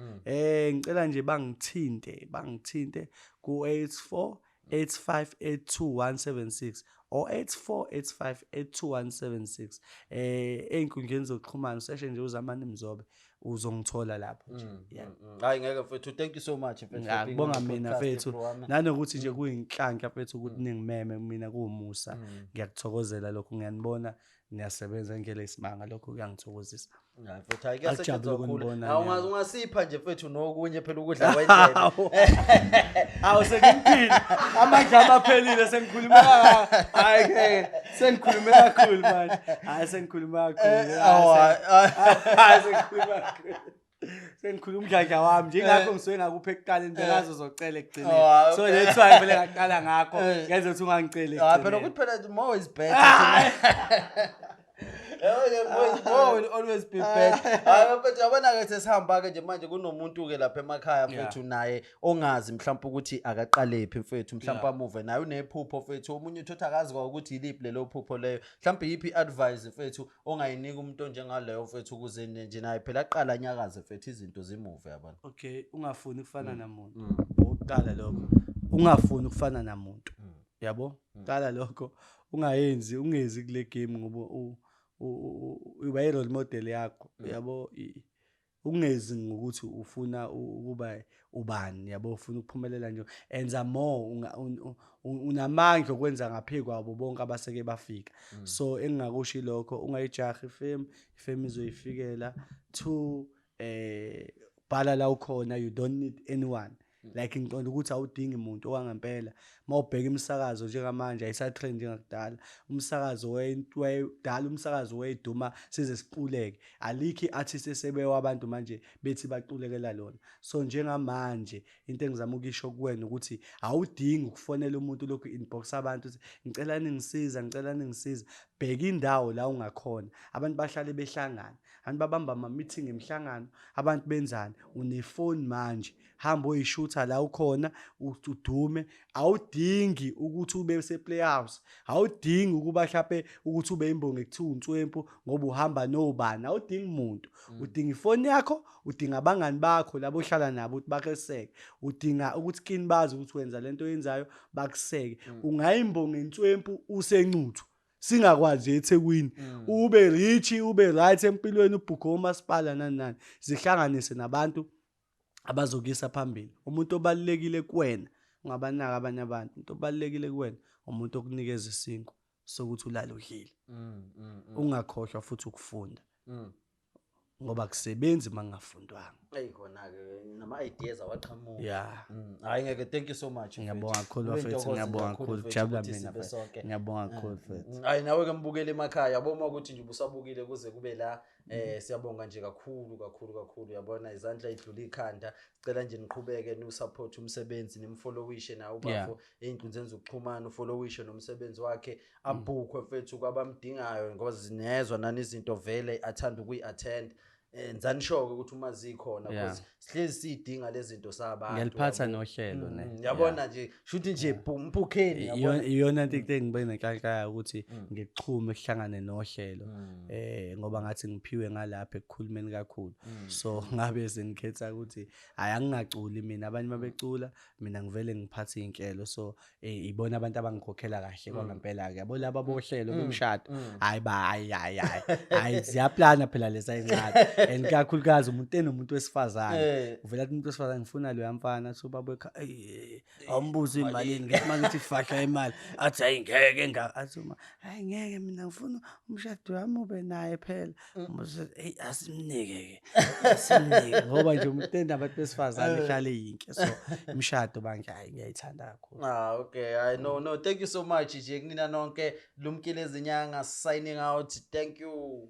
Ngicela nje bangithinte ku 84 8582176 or 8485 82176. Ey'nkundleni zokuxhumana useshe nje uZamani Mzobe. Uzongithola lapho nje, yeah. Hayi ngeke mfethu, thank you so much mfethu for being on Ngiyakubonga the mina podcast, mfethu, bro wami. Nanokuthi nje kuyinhlanhla mfethu ukuthi ningimeme mina, kuwumusa. Ngiyakuthokozela lokho, ngiyanibona niyasebenza ngendlela esimanga, lokho kuyangithokozisa. Hayi mfethu, hayi kuyasetshenzwa Akujabule kakhulu. ukunibona, Hawu, niyabo. Ungasipha nje mfethu nokunye phela ukudla kwendlebe. Awu, sengiphile, amagama aphelile, sengikhulume, hayi ke sengikhulume kakhulu manje, hayi sengikhulume kakhulu. Awu, Hayi sengikhulume kakhulu, sengikhuluma umdladla wami nje, ingakho ngisuke ngakupha ekuqaleni, bengazo zocela ekugcineni. Oh, So okay. that's why vele ngaqala ngakho, ngenza ukuthi ungangiceli Hayi phela ekugcineni. ukuthi phela more is better. Yabo, more will always be better. Hayi mfethu, yabona ke sesihamba ke nje manje, kunomuntu ke lapha emakhaya mfethu naye ongazi mhlawumbe ukuthi akaqalephi mfethu, mhlawumbe amuve naye unephupho mfethu, omunye uthothi akazi kwa ukuthi yiliphi lelo phupho leyo. Mhlawumbe yiphi advice mfethu ongayinika umuntu onjengaleyo mfethu, ukuze nje naye phela aqala anyakaze mfethu, izinto zimuve, yabona. Okay, ungafuni ukufana namuntu. Okokuqala lokho, ungafuni ukufana namuntu, yabo. Qala lokho, ungayenzi, ungezi kule game ngoba uba i-role model yakho, yabo. Ungezi ngokuthi ufuna ukuba ubani, yabo, ufuna ukuphumelela nje, enza more, unamandla okwenza ngaphezu kwabo bonke abaseke bafika. So engingakusho lokho, ungayijahi ifame, ifame izoyifikela. Two, bhala la ukhona, you don't need anyone. Like ngiqonda ukuthi awudingi umuntu okwangempela. Mawubheka imisakazo njengamanje ayisatrend njengakudala. Umsakazo wayedala, umsakazo wayeduma size siquleke, alikho i-artist esebewa abantu manje bethi baqulekela lona. So njengamanje into engizama ukuyisho kuwena ukuthi awudingi ukufonela umuntu, lokhu inbox abantu uthi ngicela ningisiza, ngicela ningisiza. Bheka indawo la ungakhona, abantu bahlale behlangana, abantu babamba ama-meeting, imihlangano, abantu benzani. Unefoni manje, hamba oyishutha la ukhona, udume. Awudingi ukuthi ube se-playhouse, awudingi ukuba hlampe ukuthi ube imbongi ekuthiwa unswempu ngoba uhamba nobani, awudingi muntu. Udinga ifoni yakho, udinga abangani bakho labo ohlala nabo ukuthi bakuseke, udinga ukuthi kini bazi ukuthi wenza lento oyenzayo, bakuseke. Ungayimbongi entswempu usencuthu, singakwazi eThekwini, ube rich, ube right empilweni, ubhukhe omasipala nani nani. Zihlanganise nabantu abazokuyisa phambili. Umuntu obalulekile kuwena, ungabanaka abanye abantu, umuntu obalulekile kuwena umuntu okunikeza isinkwa sokuthi ulale udlile. Ungakhohlwa futhi ukufunda, ngoba kusebenzi mangafundwanga. Eyi khona-ke nama-ideas awaqhamuki. Yeah. Hhayi ngeke, thank you so much mfethu. Ngiyabonga kakhulu Kube bafethu, intokozo ngiyabonga kakhulu kakhulu. mfethu Jabula ukuthi mina sibe mfethu. sonke. Ngiyabonga kakhulu mfethu. Hhayi nawe-ke mbukeli emakhaya, yabo, uma ukuthi nje ubusabukile kuze kube la, siyabonga nje kakhulu kakhulu kakhulu, yabona, izandla idlula ikhanda. Sicela nje niqhubeke niwusupport umsebenzi, nimfollowishe nawe ubafo ey'nkundleni zokuxhumana, ufollowishe nomsebenzi wakhe, abhukhwe mfethu kwabamdingayo, ngoba zinezwa nani izinto vele athanda ukuyi-attend. Enzani sure ukuthi uma zikhona, because sihlezi siyidinga lezi zinto sabantu. Ngiyaliphatha Yabo. nohlelo ne. Yabona nje, shuthi nje mphukheni, yabona. Iyona into engibe nenhlanhla ukuthi ngixhume kuhlangane nohlelo, ngoba ngathi ngiphiwe ngalapha ekukhulumeni kakhulu. So ngabe sengikhetha ukuthi hayi angingaculi mina, abanye mabecula mina ngivele ngiphathe iy'nhlelo. So ibona abantu abangikhokhela kahle kwangempela ke, yabo, laba bohlelo bomshado. Hayi ba, hayi hayi hayi hayi, ziyaplana phela leza yincane, and kakhulukazi umuntu enomuntu wesifazane. Uvela athi umuntu wesifazane, ngifuna loya mfana, athi ubaba ekhaya, "Eyi, awumbuze imalini." Ngithi uma ngithi fahla imali, athi hayi ngeke athi uma hayi ngeke, mina ngifuna umshado wami ube naye phela. Umbuze, eyi asimnike ke, asimnike, ngoba nje umuntu enabantu besifazane ihlale yinhle. So imishado bandla, hayi ngiyayithanda kakhulu. Ah, okay. I no no, thank you so much nje kunina nonke. Lumkile Zinyanga signing out. Thank you.